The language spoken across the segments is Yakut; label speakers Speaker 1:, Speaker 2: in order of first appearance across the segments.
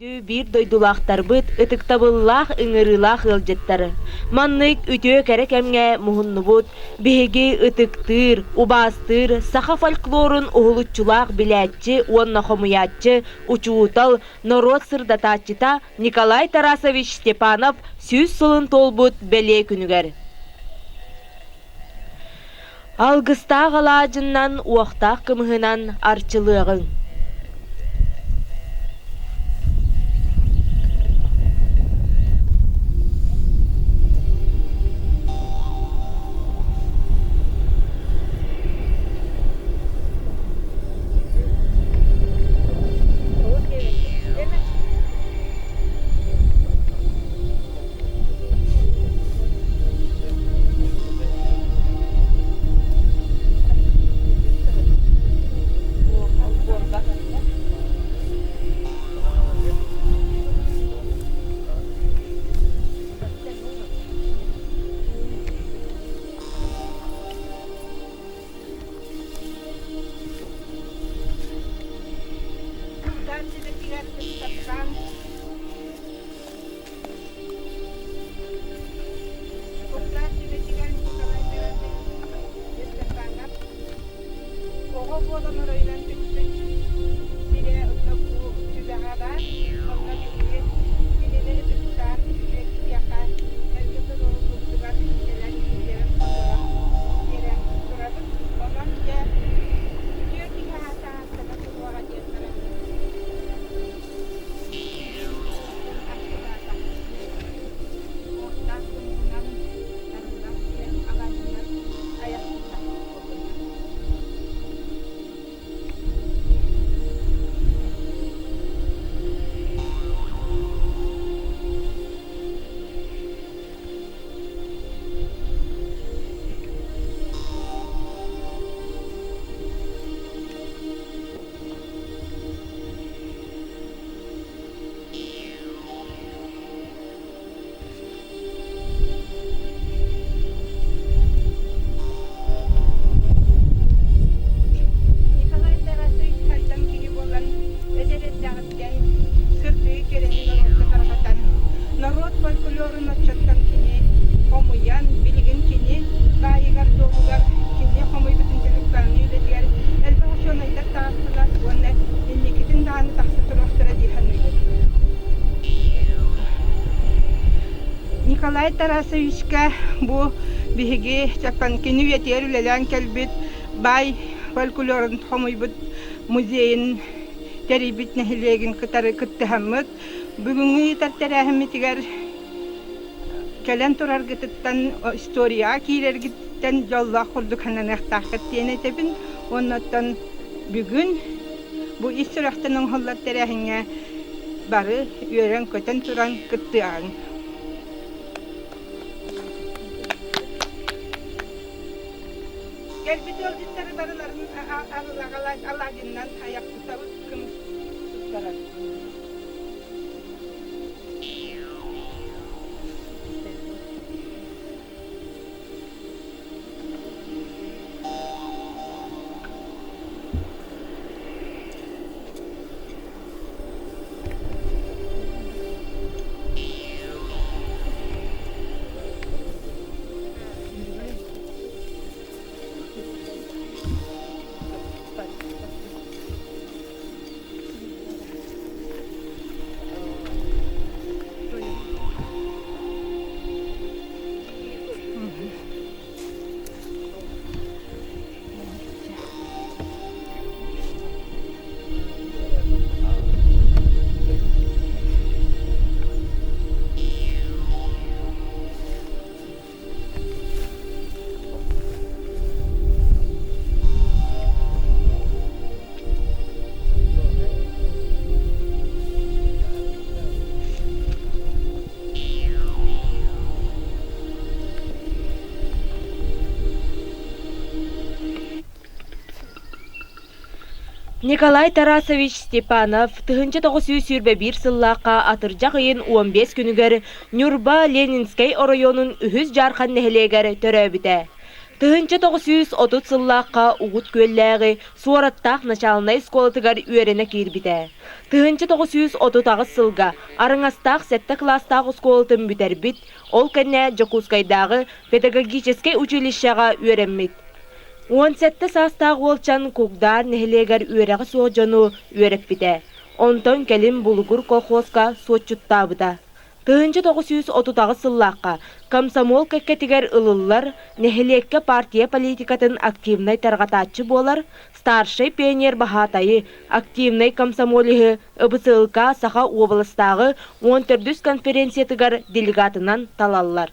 Speaker 1: Биир дойдулаахтарбыт ытыктабыллаах ыҥырыылаах ыалдьыттары маннык үтүө кэрэ кэмҥэ муһуннубут биһиги ытыктыыр, убаастыыр саха фольклорун уһулуччулаах билээччи уонна хомуйааччы, учуутал, норуот сырдатааччыта Николай Тарасович Степанов 100 сылын туолбут бэлиэ күнүгэр. Алгыстаах алаадьыннан, уохтаах кымыһынан арчылыаҕыҥ.
Speaker 2: Куртаах түбэтигэр Николай Тарасович Степанов оҕо буолан оройунан түспүт сирэ бу түбэҕэ баар. Онно биһиги кинини ытыктаан үөрдүөххэ эргэ туруоруллубутугар кэлэн үөрэн-хотуран биэрэн турабыт. Онон дьэ үтүө киһи аата ааттана туруоҕа диэн бараммыт Николай Тарасович хайдан киһи буолан эдэр эрдэҕиттэн сырдыгы кэрэни норуокка тарҕатан, норуот фольклорун оччоттон кини хомуйан, билигин кини баайыгар-дуолугар кини хомуйбут интеллектуальнай үлэтигэр элбэх учуонайдар таҕыстылар уонна инникитин даҕаны тахса туруохтара дии саныыбын. Николай Тарасовичка бу биһиги Чаппанкины үйэтигэр үлэлээн кэлбит баай фольклорун хомуйбут музейын тэрийбит нэһилиэгин кытары кыттыһаммыт бүгүҥҥү ыытар тэрээһиммитигэр кэлэн тураргытыттан историяҕа киирэргиттэн дьоллоох курдук сананыахтааххыт диэн этэбин уонна оттон бүгүн бу ис сүрэхтэн оҥоһуллар тэрээһиҥҥэ бары үөрэн-көтөн туран кыттыаҕыҥ. Кэлбит ыалдьыттары барыларын алаадьыннан айах тутабыт, кымыс туттарар.
Speaker 1: Николай Тарасович Степанов 1921 сыллаахха атырдьах ыйын 15 күнүгэр Ньурба Ленинскэй оройуонун үһүс Дьаархан нэһилиэгэр төрөөбүтэ. 1930 сыллаахха Угут Күөллээҕи Суораттаах начаалынай оскуолатыгар үөрэнэ киирбитэ. 1938 сылга Арыҥастаах сэттэ кылаастаах оскуолатын бүтэрбит, ол кэннэ Дьокуускайдааҕы педагогическай училищеҕа үөрэммит. 17 саастаах уолчан Кугдаар нэһилиэгэр үөрэҕэ суох дьону үөрэппитэ. Онтон кэлин Булугур колхуоска суотчуттаабыта. 1938 сыллаахха комсомол кэккэтигэр ылыллар, нэһилиэккэ партия политикатын активнай тарҕатааччы буолар, старшай пионер баһаатайы, активнай комсомолиһы ЫБСЛК Саха уобаластааҕы 14-үс конференциятыгар делегатынан талаллар.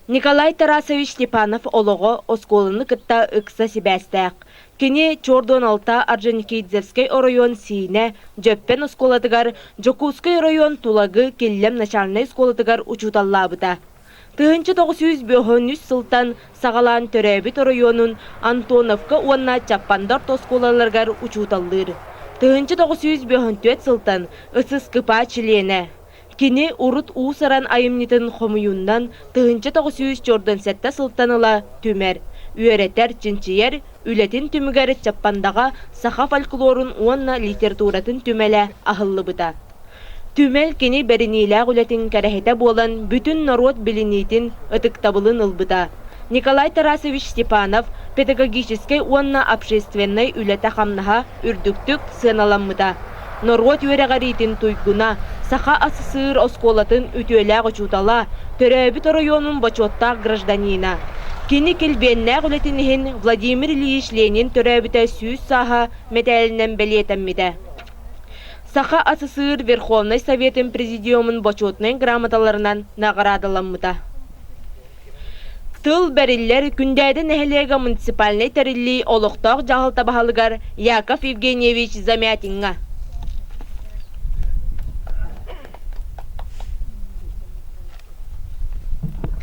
Speaker 1: Николай Тарасович Степанов олоҕо оскуоланы кытта ыкса сибээстээх. Кини Чордон алта Орджоникидзевскэй оройуон Сиинэ Дьөппөн оскуолатыгар, Дьокуускай оройуон Тулагы Киллэм начальнай оскуолатыгар учууталлаабыта. 1953 сылтан саҕалаан төрөөбүт оройуонун Антоновка уонна Чаппанда орто оскуолаларыгар учууталлыыр. 1954 сылтан ССКП чилиэнэ. Кини урут уус-уран айымньытын хомуйуунан 1947 сылтан ыла түмэр, үөрэтэр, чинчийэр үлэтин түмүгэр Чаппандаҕа саха фольклорун уонна литературатын түмэлэ аһыллыбыта. Түмэл кини бэриниилээх үлэтин кэрэһитэ буолан бүтүн норуот билиниитин, ытыктабылын ылбыта. Николай Тарасович Степанов педагогическай уонна общественнай үлэтэ-хамнаһа үрдүктүк сыаналаммыта. Норуот үөрэҕириитин туйгуна, Саха АССР оскуолатын үтүөлээх учуутала, төрөөбүт оройуонун бочуоттаах гражданина. Кини килбиэннээх үлэтин иһин Владимир Ильич Ленин төрөөбүтэ 100 сааһа мэтээлинэн бэлиэтэммитэ. Саха АССР Верховнай Советын Президиумун бочуотунай грамоталарынан наҕараадаламмыта. Тыл бэриллэр Күндээдэ нэһилиэгэ муниципальнай тэриллии олохтоох дьаһалта баһылыгар Яков Евгеньевич Замятиҥҥа.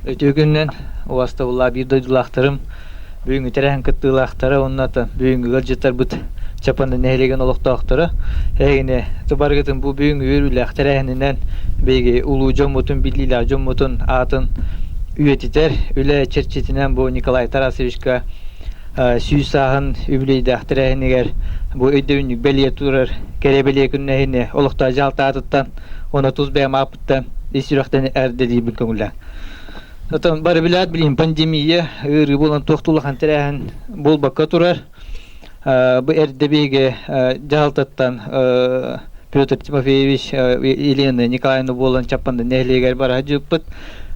Speaker 3: Үтүө күнүнэн убастабыллаах биир дойдулаахтарым, бүгүҥҥү тэрээһин кыттыылаахтара уонна бүгүҥҥү ыалдьыттарбыт Чапанды нэһилиэгин олохтоохторо. Эһигини барыгытын бу бүгүҥҥү үөрүүлээх тэрээһининэн биһиги улуу дьоммутун, биллиилээх дьоммутун аатын үйэтитэр үлэ чэрчитинэн бу Николай Тарасовичка 100 сааһын үбүлүөйдээх тэрээһинигэр бу өйдөбүнньүк бэлиэ турар кэрэ бэлиэ күннэһини олохтоох дьаһалта аатыттан уонна тус бэйэм ааппыттан ис сүрэхтэн эрдэлиирбин көҥүллээн. Отон бары билээт билим пандемия ыарыы буолан туох да улахан тэрээһин буолбакка турар. Бу эрдэ биһиги дьаһалтаттан Петр Тимофеевич Елена Николаевна буолан Чаппанда нэһилиэгэр бара сылдьыбыппыт.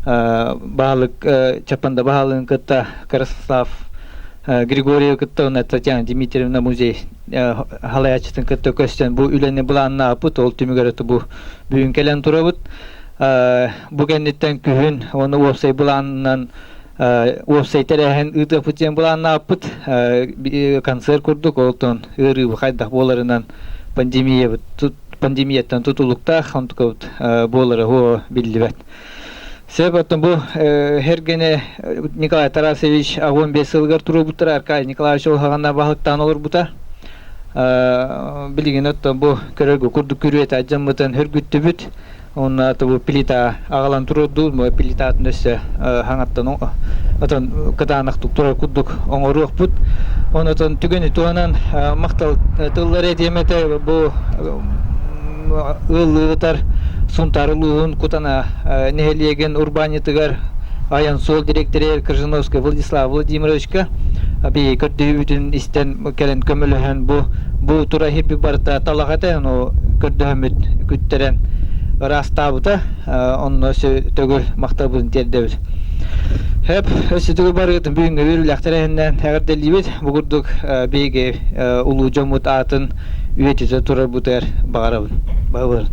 Speaker 3: Баһылык Чаппанда баһылыгын кытта Ярослав Григорьев кытта уонна Татьяна Дмитриевна музей халайааччытын кытта көстөн бу үлэни былааннаабыт, ол түмүгэр бу бүгүн кэлэн турабыт. Бу кэнниттэн күһүн уонна уопсай былаанынан уопсай тэрээһин ыытыахпыт диэн былааннаабыппыт. Концерт курдук, олтон ыарыы хайдах буоларынан пандемиябыт пандемияттан тутулуктаах онтукабыт буолара уо биллибэт. Сөп, оттон бу Хергене Николай Тарасович 15 сылыгар туруорбуттара, Аркадий Николаевич ол хаҕана баһылыктаан олорбута. Билигин оттон бу көрөргө курдук күрүөтэ алдьаммытын хөргүттүбүт. Онно бу плита аҕалан туруордубут, бу плитатын өссө хаҥаттан отон кытаанахтык турар курдук оҥоруохпут. Онотон түгэни туһанан махтал тыллары этиэм этэ бу ыаллыытар Сунтаар улууһун Кутана нэһилиэгин урбаанньытыгар айан суол дириэктэригэр Крыжановскай Владислав Владимировичка биһиги көрдөһүүбүтүн истэн кэлэн көмөлөһөн бу бу тура иһирбит барыта талах этэ ону көрдөһөммүт күттэрэн ыраастаабыта онно төгүл махталбытын тиэрдэбит. Хэп, өссө төгүл барыгытын бүгүҥҥү үөрүүлээх тэрээһиннэн эҕэрдэлиибит. Бу курдук биһиги улуу дьоммут аатын үйэтитэ турарбытыгар баҕарабын. Баҕарабын.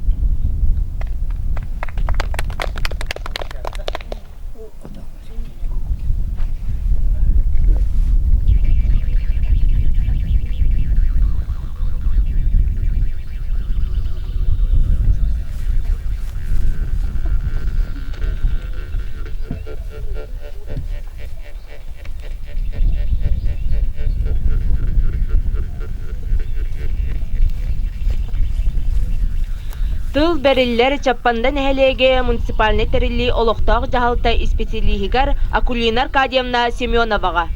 Speaker 1: Тыл бэриллэр Чаппанда нэһилиэгэ муниципальнай тэриллии олохтоох дьаһалта исписэлииһигэр Акулина Аркадьевна Семеноваҕа.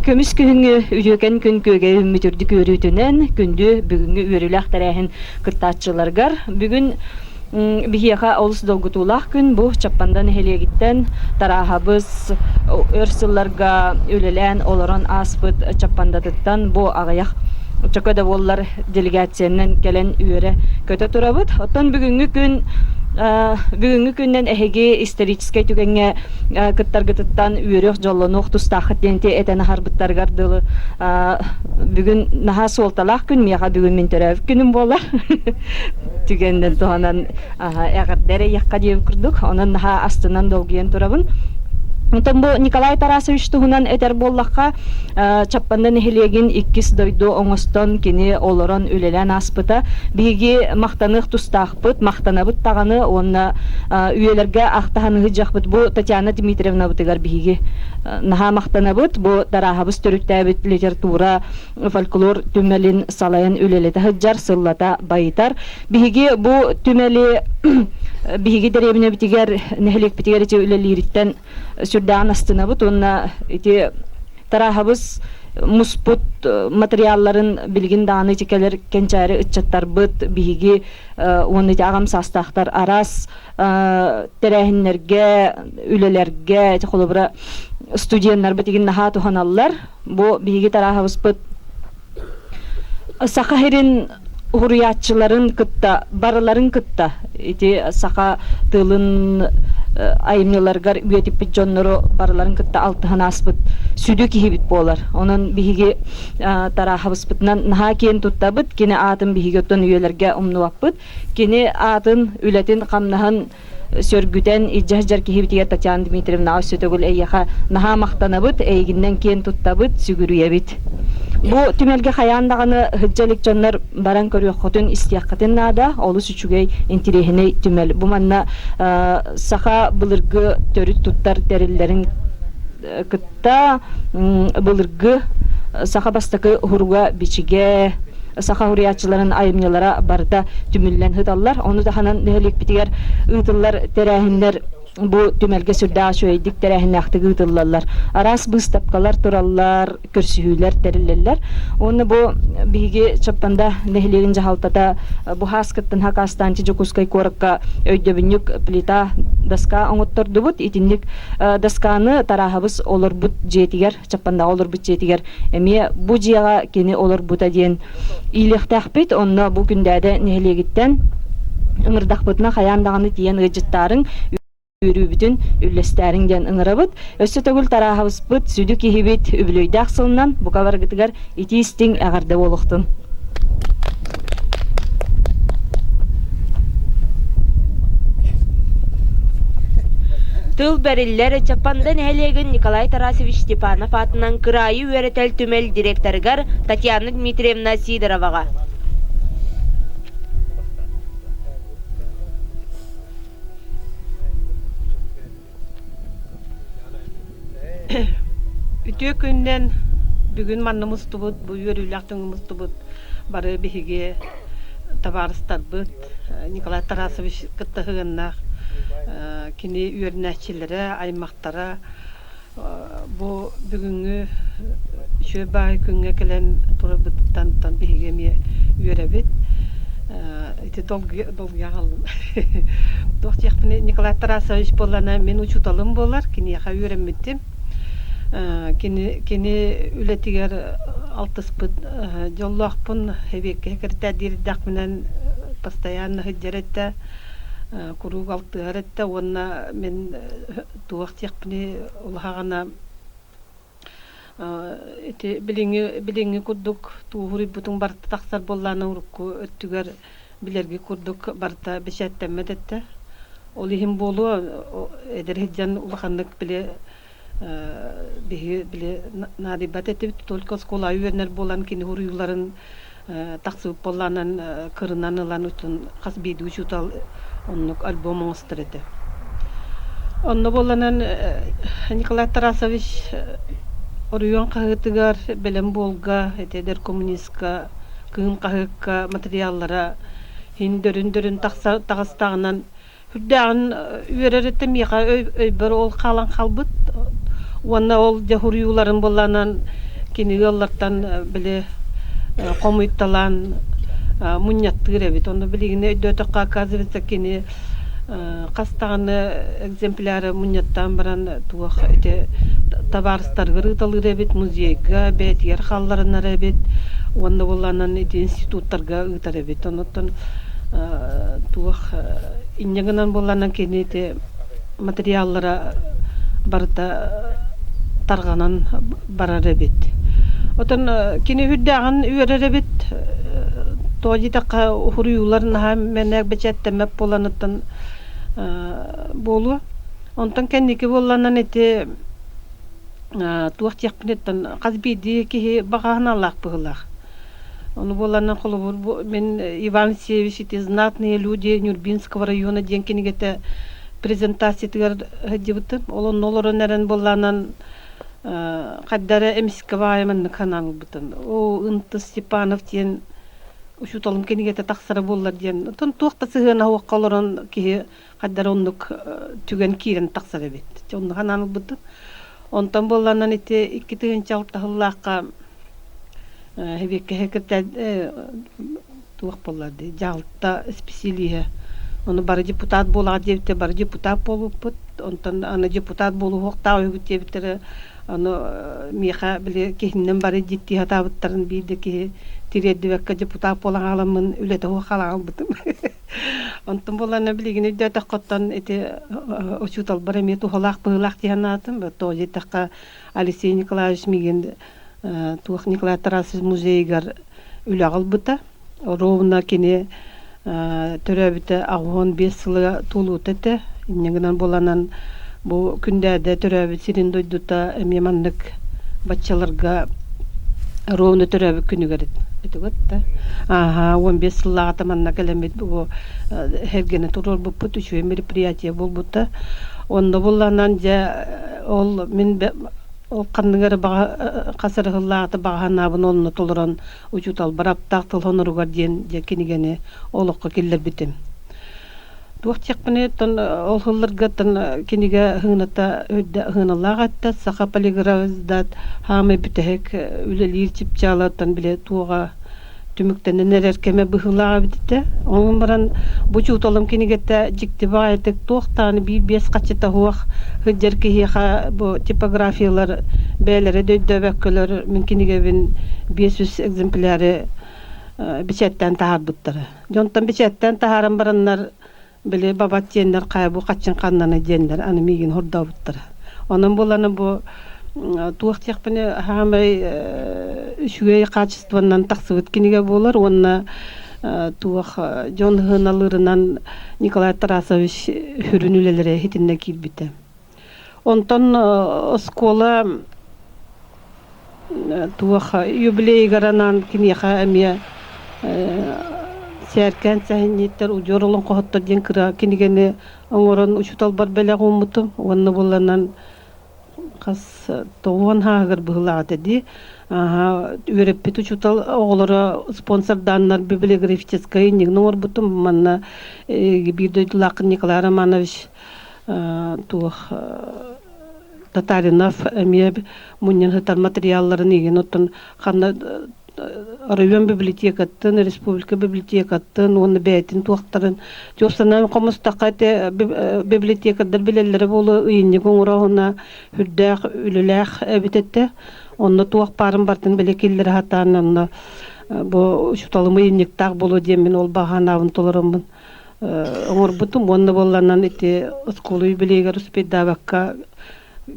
Speaker 4: Көмүс күһүҥҥү үтүөкэн күн күөгэйэ үүммүт үрдүк үөрүүтүнэн күндү бүгүҥҥү үөрүүлээх тэрээһин кыттааччыларыгар бүгүн биһиэхэ олус долгутуулаах күн бу Чаппанда нэһилиэгиттэн Тарааһабыс өр сылларга үлэлээн олорон ааспыт Чаппандатыттан бу аҕыйах чөкө да буоллар делегациянан кэлэн үөрэ көтө турабыт. Оттон бүгүҥҥү күн бүгүҥҥү күннэн эһиги историческай түгэҥҥэ кыттаргытыттан үөрүөх дьоллонуох тустааххыт диэн этэн аһарбыттарыгар дылы бүгүн наһаа суолталаах күн миэхэ бүгүн мин төрөөбүт күнүм буолар. Түгэнинэн туһанан эҕэрдэ эрэйиэххэ диэн курдук. Онон наһаа астынан долгуйан турабын. Онтон бу Николай Тарасович туһунан этэр буоллахха, Чаппанда нэһилиэгин иккис дойду оҥостон кини олорон үлэлээн ааспыта. Биһиги махтаныах тустаахпыт, махтанабыт даҕаны уонна үйэлэргэ ахтаһан ыһыдьахпыт. Бу Татьяна Дмитриевнабытыгар биһиги наһаа махтанабыт. Бу Тарааһабыс төрүттээбит литература фольклор түмэлин салайан үлэлэтэ сылдьар, сыллата байытар. Биһиги бу түмэли биһиги дэриэбинэбитигэр, нэһилиэкпитигэр ити үлэлиириттэн сүрдээҕин астынабыт уонна ити Тарааһабыс муспут материалларын билигин даҕаны ити кэлэр кэнчээри ыччаттарбыт биһиги уонна ити аҕам саастаахтар араас тэрээһиннэргэ, үлэлэргэ, ити холобура студеннарбыт игин наһаа туһаналлар. Бу биһиги Тарааһабыспыт Саха сирин уһуруйааччыларын кытта, барыларын кытта ити саха тылын айымньыларыгар үйэтиппит дьоннору барыларын кытта алтыһан ааспыт сүдү киһибит буолар. Онон биһиги Тарааһабыспытынан наһаа киэн туттабыт. Кини аатын биһиги оттон үйэлэргэ умнубаппыт. Кини аатын, үлэтин, хамнаһын сөргүтэн илдьэ сылдьар киһибитигэр Татьяна Дмитриевнаҕа өссө төгүл эйиэхэ наһаа махтанабыт, эйигиннэн киэн туттабыт, сүгүрүйэбит. Бу түмэлгэ хайаан даҕаны сылдьа илик дьоннор баран көрүөххүтүн, истиэххитин наада. Олус үчүгэй, интириэһинэй түмэл. Бу манна саха былыргы төрүт туттар тэриллэрин кытта былыргы саха бастакы уһуруга бичигэ, саха уһуруйааччыларын айымньылара барыта түмүллэн сыталлар. Ону таһынан нэһилиэкпитигэр ыытыллар тэрээһиннэр бу түмэлгэ сүрдээх үчүгэйдик тэрээһиннээхтик ыытыллаллар. Араас быыстапкалар тураллар, көрсүһүүлэр тэриллэллэр. Уонна бу биһиги Чаппанда нэһилиэгин дьаһалтата бу хааскыттан хакаастаанчы Дьокуускай куоракка өйдөбүнньүк плита доска оҥоттордубут. Итинник досканы Тарааһабыс олорбут дьиэтигэр, Чаппандаҕа олорбут дьиэтигэр эмиэ бу дьиэҕэ кини олорбута диэн иилиэхтээхпит. Онно бу Күндээдэ нэһилиэгиттэн ыҥырдахпытына хайаан даҕаны тиийэн ыалдьыттаарыҥ, үөрүүбүтүн үллэстээриҥ диэн ыҥырабыт. Өссө төгүл Тарааһабыспыт, сүдү киһибит үбүлүөйдээх сылынан бука барыгытыгар итии-истиҥ эҕэрдэ буолуохтун.
Speaker 1: Тыл бэриллэр Чаппанда нэһилиэгин Николай Тарасович Степанов аатынан кыраайы үөрэтэр түмэл директорыгар Татьяна Дмитриевна Сидороваҕа.
Speaker 5: Үтүө күнүнэн бүгүн манна мустубут, бу үөрүүлээх түҥ мустубут бары биһиги табаарыстарбыт Николай Тарасович кытта сыһыаннаах кини үөрэнээччилэрэ, аймахтара бу бүгүҥҥү үчүгэй баай күҥҥэ кэлэн турарбытыттан биһиги эмиэ үөрэбит. Ити долгуйа хааллым. Туох диэхпиний, Николай Тарасович буоллаҕына мин учууталым буолар, киниэхэ үөрэммитим. Кини кини үлэтигэр алтыспыт дьоллоохпун, сэбиэккэ сэкирэтээрдиирдэхпинэн постоянно сылдьар этэ, куруук алтыһар этэ уонна мин туох диэхпиний улахан Ити билиҥҥи билиҥҥи курдук тууһуруйбутуҥ барыта тахсар буоллаҕына урукку өттүгэр билэрги курдук барыта бэчээттэммэт этэ. Ол иһин буолуо эдэр сылдьан улаханнык били биһиги били наадыйбат этибит. Только оскуолаҕа үөрэнэр буолан кини уруйууларын тахсыбыт буоллаҕынан кырынан ылан утун хас биирдии учуутал оннук альбом оҥостор этэ. Онно буолланан Николай Тарасович Оройуон хаһыатыгар Бэлэм буолга, ити эдэр коммунистка, Кыым хаһыакка материаллара иһин дөрүн-дөрүн таҕыстаҕынан үрдээҕин үөрэр этэ миэхэ өйбөр ол хаалан хаалбыт уонна ол дьэ суруйууларын буоллаанан кини ыаллартан били хомуйталаан мунньаттыыр эбит. Онно билигин өйдөөтөххө, оказывается, кини хас даҕаны экземпляры мунньаттаан баран туох ити табаарыстарыгар ыыталыыр эбит, музейга бэйэтигэр хаалларынар эбит уонна буоллаанан ити институттарга ыытар эбит. Онуттан туох инньэ гынан буоллаанан кини ити материаллара барыта тарҕанан барар эбит. Отон кини үрдээҕин үөрэр эбит. Тоҕо диэтэххэ, уһуруйуулар наһаа мэнээк бэчээттэммэт буоланыттан буолуо. Онтон кэнники буолланан ити туох диэхпиниттэн хас биирдии киһи баҕа санаалаах быһыылаах. Ону буолланан холобур бу мин Иван Алексеевич ити «Знатные люди Нюрбинского района» диэн кинигэтэ презентациятыгар сылдьыбытым. Ол онно олорон эрэн буоллаанан хайдара эмискэ баайа маннык санаан ылбытым. Оо, Ынты Степанов диэн учууталым кинигэтэ тахсара буоллар диэн. Оттон туох да сыһыана суохха олорон киһи хайдара оннук түгэн киирэн тахсар эбит. Онно санаан ылбытым. Онтон буолланан ити 2006 сыллаахха Сэбиэккэ кытта туох буолла дии дьаһалта исписэлииһэ ону бары депутат буолаҕыт диэбиттэр бары депутат буолбуппут онтон аны депутат буолуохтаах үһүгүт диэбиттэрэ ону миэхэ били киһиннэн бары дьиттии сатаабыттарын биир да киһи тириэрдибэккэ депутат буолан халаммын үлэтэ суох хаалбытым онтон буоллаҕына билигин өйдөөтөххөттөн ити учууталбар эмиэ туһалаах быһыылаах дии санаатым тоҕо диэтэххэ Алексей Николаевич миигин туох Николай Тарасович музейыгар үлэҕэ ылбыта. Ровно кини төрөөбүтэ 85 сыла туолуута этэ. Инньэ гынан буоланан бу Күндээдэ төрөөбүт сирин дойдута эмиэ маннык баччаларга ровно төрөөбүт күнүгэр этигит да. Ааһа 15 сыллааҕыта манна кэлэммит бу эргэни туруорбуппут үчүгэй мероприятие буолбута. Онно булланан дьэ ол мин ол ханныгар баҕа хас эрэ сыллааҕыта баҕа санаабын онно толорон учууталбар аптаах тыл хоноругар диэн дьэ кинигэни олоххо киллэрбитим. Туох диэхпиний оттон ол сылларгаттан кинигэ сыаната үрдэ сыаналаах этэ. Саха полиграфиздат хаамай бүтэһик үлэлиир чыпчаалаттан бile туоҕа түмүктэнэн эрэр кэмэ быһыылаах эбит этэ. Онон баран бу учууталым кинигэтэ дьикти баҕайытык туох даҕаны биир-биэс хаччыта суох сылдьар киһиэхэ бу типографиялар бэйэлэрэ да өйдөөбөккөлөр мин кинигэбин 500 экземпляры бичээттээн таһаарбыттара. Дьонтон бичээттээн таһааран бараннар били бабат диэннэр хайа бу хаччын ханнана диэннэр аны миигин хордообуттара. Онон буоланы бу туох диэхпини хаамай үчүгэй хаачыстыбаннан тахсыбыт кинигэ буолар уонна туох дьон сыаналыырынан Николай Тарасович сүрүн үлэлэрэ итиннэ киирбитэ. Онтон оскуола туох юбилейыгар анаан киниэхэ эмиэ сээркээн сэһэнньиттэр удьуор олоҥхоһуттар диэн кыра кинигэни оҥорон учууталбар бэлэх ууммутум уонна буолланан хас тоҕуон ааһыгар быһыылаах этэ дии үөрэппит учуутал оҕолоро спонсордааннар библиографическай иннигин оҥорбутум манна биир дойдулааххын Николай Романович туох Татаринов эмиэ мунньан сытар материалларын игин оттон ханна оройуон библиотекаттан, республика библиотекаттан уонна бэйэтин туохтарын туохсанан хомустахха ити библиотекардар билэллэрэ буолуо ыйынньык оҥороһуна үрдээх үлэлээх эбит этэ. Онно туох баарын бартын били киллэрэ сатаан онно бу учууталым ыйынньыктаах буолуо диэммин ол баҕанаабын толороммун оҥорбутум уонна буолланан ити оскуола юбилейыгар успейдаабакка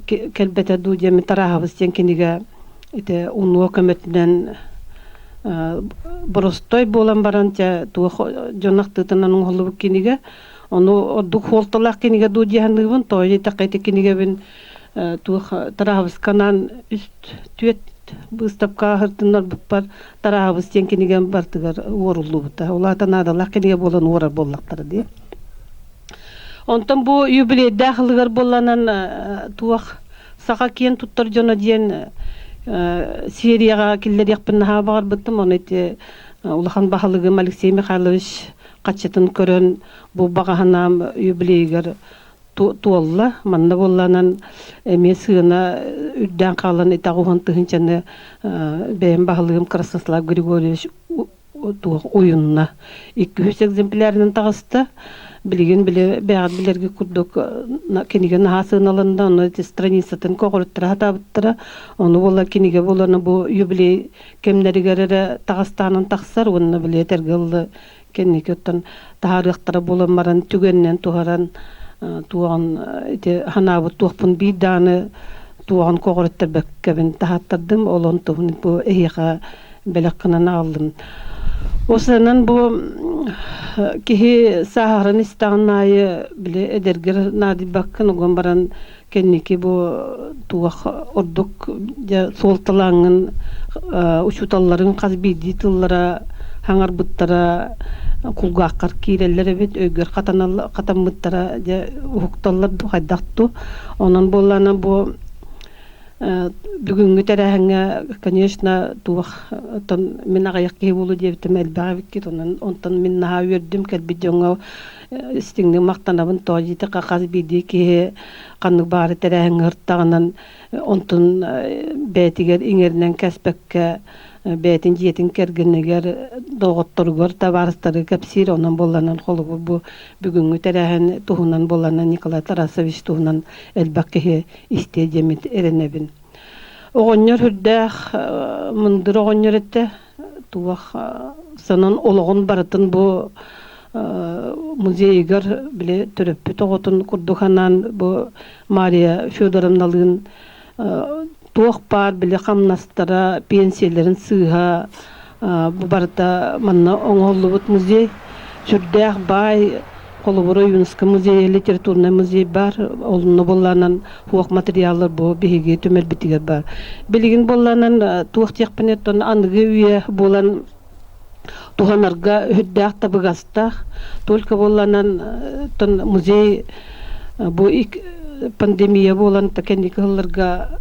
Speaker 5: кэлбэтэ дуу диэммин Тарааһабыс диэн кинигэ ити унуо көмөтүнэн боростой буолан баран дьэ туох дьон ахтыытынан оҥоһуллубут кинигэ ону ордук суолталаах кинигэ дуу дии саныыбын тоҕо диэтэххэ ити кинигэбин туох Тарааһабысканаан үс түөрт быыстапка сыртыннарбыппар Тараабыс диэн кинигэм бартыгар уоруллубута. Ол аата наадалаах кинигэ буолан уорар буоллахтара дии. Онтон бу юбилейдаах ылыгар буолланан туох Саха киэн туттар дьоно диэн серияҕа киллэриэхпин наһаа баҕарбыттым. Ону ити улахан баһылыгым Алексей Михайлович хаччытын көрөн бу баҕаһынаам юбилейыгар туолла. Манна буоллаанан эмиэ сыана үрдээн хаалан итэх уһун тыһыынчаны бэйэм баһылыгым Краснослав Григорьевич туох уйунна. Иккүһүс экземплярынан таҕыста. Билигин били бэйэҕит билэргэ курдук кинигэ наһаа сыаналанна, ону ити страницатын көҕүрүттэрэ сатаабыттара. Ону буола кинигэ буолана бу юбилей кэмнэригэр эрэ таҕыстаанан тахсар уонна били этэргэ ыллы кэнники оттон таһаарыахтара буолан баран түгэнинэн туһаран туоҕун ити ханаабыт туохпун биир даҕаны туоҕун көҕүрүттэрбэккэбин таһааттардым. Ол онтубун бу эһиэхэ бэлэх гынан аҕаллым. Осанан бу киһи сааһыран истэҕин аайы били эдэргэр наадыйбаккын уган баран кэнники бу туох ордук дьэ суолталааҥҥын учууталларыҥ хас биирдии тыллара хаҥарбыттара кулгааххар киирэллэр эбит өйгөр хатаммыттара дьэ уһукталлар дуу хайдах дуу онон буоллаана бу Бүгүҥҥү тэрээһиҥҥэ, конечно, туох оттон мин аҕыйах киһи буолуо диэбитим элбэх эбиккит, онон онтон мин наһаа үөрдүм кэлбит дьоҥҥо истиҥник махтанабын тоҕо диэтэххэ хас биирдии киһи ханнык баҕар тэрээһиҥҥэ ыртаҕынан онтун бэйэтигэр иҥэринэн кэспэккэ бэйэтин дьиэтин кэргэнигэр, доҕотторугар, табаарыстарыгар кэпсиир, онон буолланан холобур бу бүгүҥҥү тэрээһин туһунан буолланан Николай Тарасович туһунан элбэх киһи истиэ диэммит эрэнэбин. Оҕонньор үрдээх мындыр оҕонньор этэ. Туох санан олоҕун барытын бу музейыгар били төрөппүт оҕотун курдук анаан бу Мария Федоровналыын туох баар били хамнастара, пенсияларын сыыһа бу барыта манна оҥоһуллубут музей. Сүрдээх баай холобура Юнскай музейа, литературнай музей баар. Онно буоллаанан туох материаллар бу биһиги түмэлбитигэр баар. Билигин буоллаанан туох диэхпиний оттон аныгы үйэ буолан туһанарга үрдээх табыгастаах. Только буоллаанан оттон музей бу пандемия буолан кэнники сылларга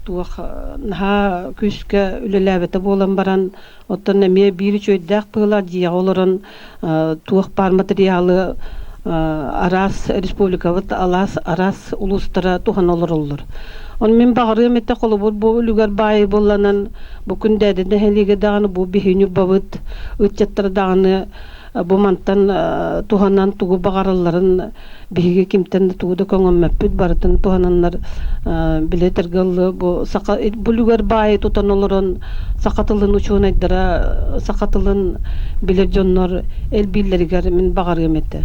Speaker 5: туох наһаа күүскэ үлэлээбэтэ буолан баран оттон эмиэ биир үчүгэйдээх быһыылаах дьиэҕэ олорон туох баар материалы араас республикабыт алаас араас улуустара туһана олороллор. Ону мин баҕарыам этэ холобур бу үлүгэр баайы булланан бу Күндээдэ нэһилиэгэ даҕаны бу биһи Ньурбабыт ыччаттара даҕаны бу мантан туһанан тугу баҕаралларын биһиги кимтэн да тугу да көҥөммөппүт барытын туһананнар билэ ыллы бу саха бу үлүгэр баайы тутан олорон саха тылын учуонайдара саха тылын билэр дьоннор элбииллэригэр мин баҕарыам этэ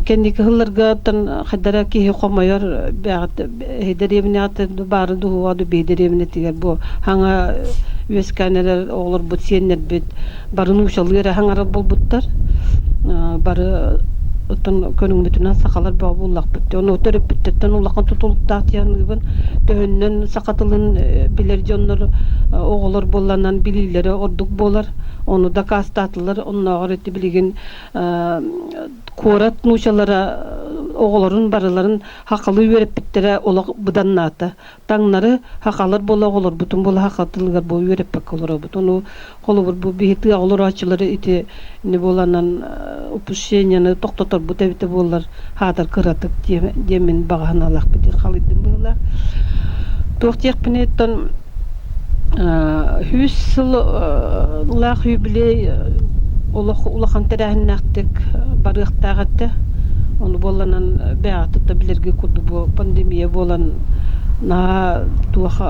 Speaker 5: кэнники сылларга хайдара киһи хомойор дэриэбинэҕэ баары дуһуоҕа ду дэриэбинэтигэр бу хаҥа үөскээн эрэр оҕолорбут сиэннэрбит бары нуучалыы эрэ хаҥарар буолбуттар бары оттон көрүҥмүтүнэн сахалар бөҕө буоллахпыт ону төрөппүттэртэн улахан тутулуктаах диэн төһөннөн саха тылын билэр дьоннор оҕолор буолланан билиилэрэ ордук буолар ону дакаастаатылар оннооҕор ити билигин куорат нуучалара оҕолорун барыларын хахалыы үөрэппиттэрэ олох быданнаата. Таҥнары хахалар буола оҕолорбутун буола хаха тылыгар бу үөрэппэккэ олоробут. Ону холобур бу биһи тыа олорооччулары ити не буоланан упущениены тохтоторбут эбитэ буоллар хаатар кыратык диэмин баҕа санаалаахпыт диэн халыйдым быһыылаах. Туох диэхпиний оттон 100 сыллаах юбилей олох улахан тэрээһиннээхтик барыахтаах этэ. Ону буолланан бэйэҕэ тута билэргэ курдук бу пандемия буолан наһаа туох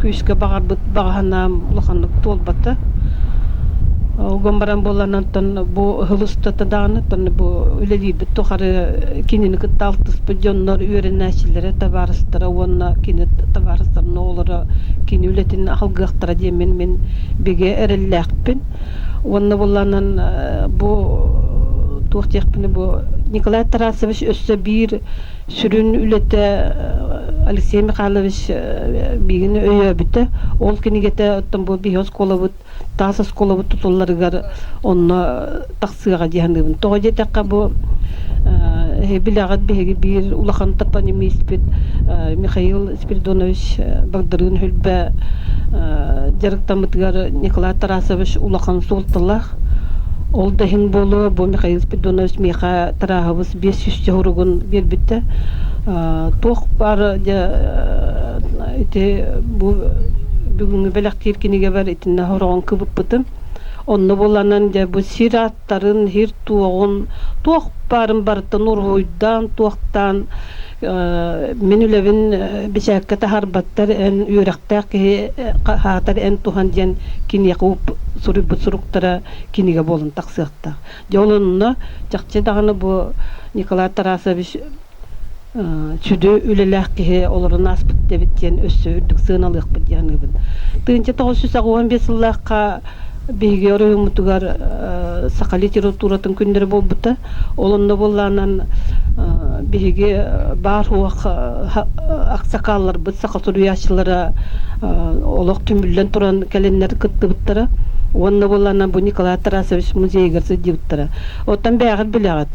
Speaker 5: күүскэ баҕарбыт баҕа санаам улаханнык туолбата. Ол баран буолланан бу сыл устата даҕаны бу үлэлиирбит тухары кинини кытта алтыспыт дьоннор үөрэнээччилэрэ, табаарыстара уонна кини табаарыстарын оҕолоро кини үлэтин алгыахтара диэммин мин бигэ эрэллээхпин. Уонна буоллаанан бу туох диэхпиний бу Николай Тарасович өссө биир сүрүн үлэтэ Алексей Михайлович биигин өйөөбүтэ. Ол кинигэтэ оттон бу биһи оскуолабыт таас оскуолабыт тутулларыгар онно тахсыаҕа дии саныыбын. Тоҕо диэтэххэ бу билэҕит биһиги биир улахан топонимиспит Михаил Спиридонович Багдарыын Хүлбэ дьарыктаммытыгар Николай Тарасович улахан суолталаах. Ол да иһин буолуо, бу Михаил Спиридонович миэхэ Тарааһабыс 500 суругун биэрбитэ. Туох баар дьэ ити бу бүгүҥҥү бэлэхтиир кинигэбэр итиннэ хороҕон кыбыппытым. Онно буланан дьэ бу сир аттарын, сир туоҕун, туох баарын барытын уруһуйдаан, туохтаан мин үлэбин бэчээккэ таһаарбаттар, эн үөрэхтээх киһи хаатар эн туһан диэн киниэхэ суруйбут суруктара кинигэ буолан тахсыахтаах. Дьэ ол онно чахчы даҕаны бу Николай Тарасович сүдү үлэлээх киһи олорон ааспыт эбит диэн өссө үрдүк сыаналыахпыт дии саныыбын. 1985 сыллаахха биһиги оройуоммутугар саха литературатын күннэрэ буолбута. Ол онно буоллаанан биһиги баар-суох аксакаалларбыт, саха суруйааччылара олох түмүллэн туран кэлэннэр кыттыбыттара. Уонна буоллаанан бу Николай Тарасович музейыгар сылдьыбыттара. Оттон бэйэҕит билэҕит,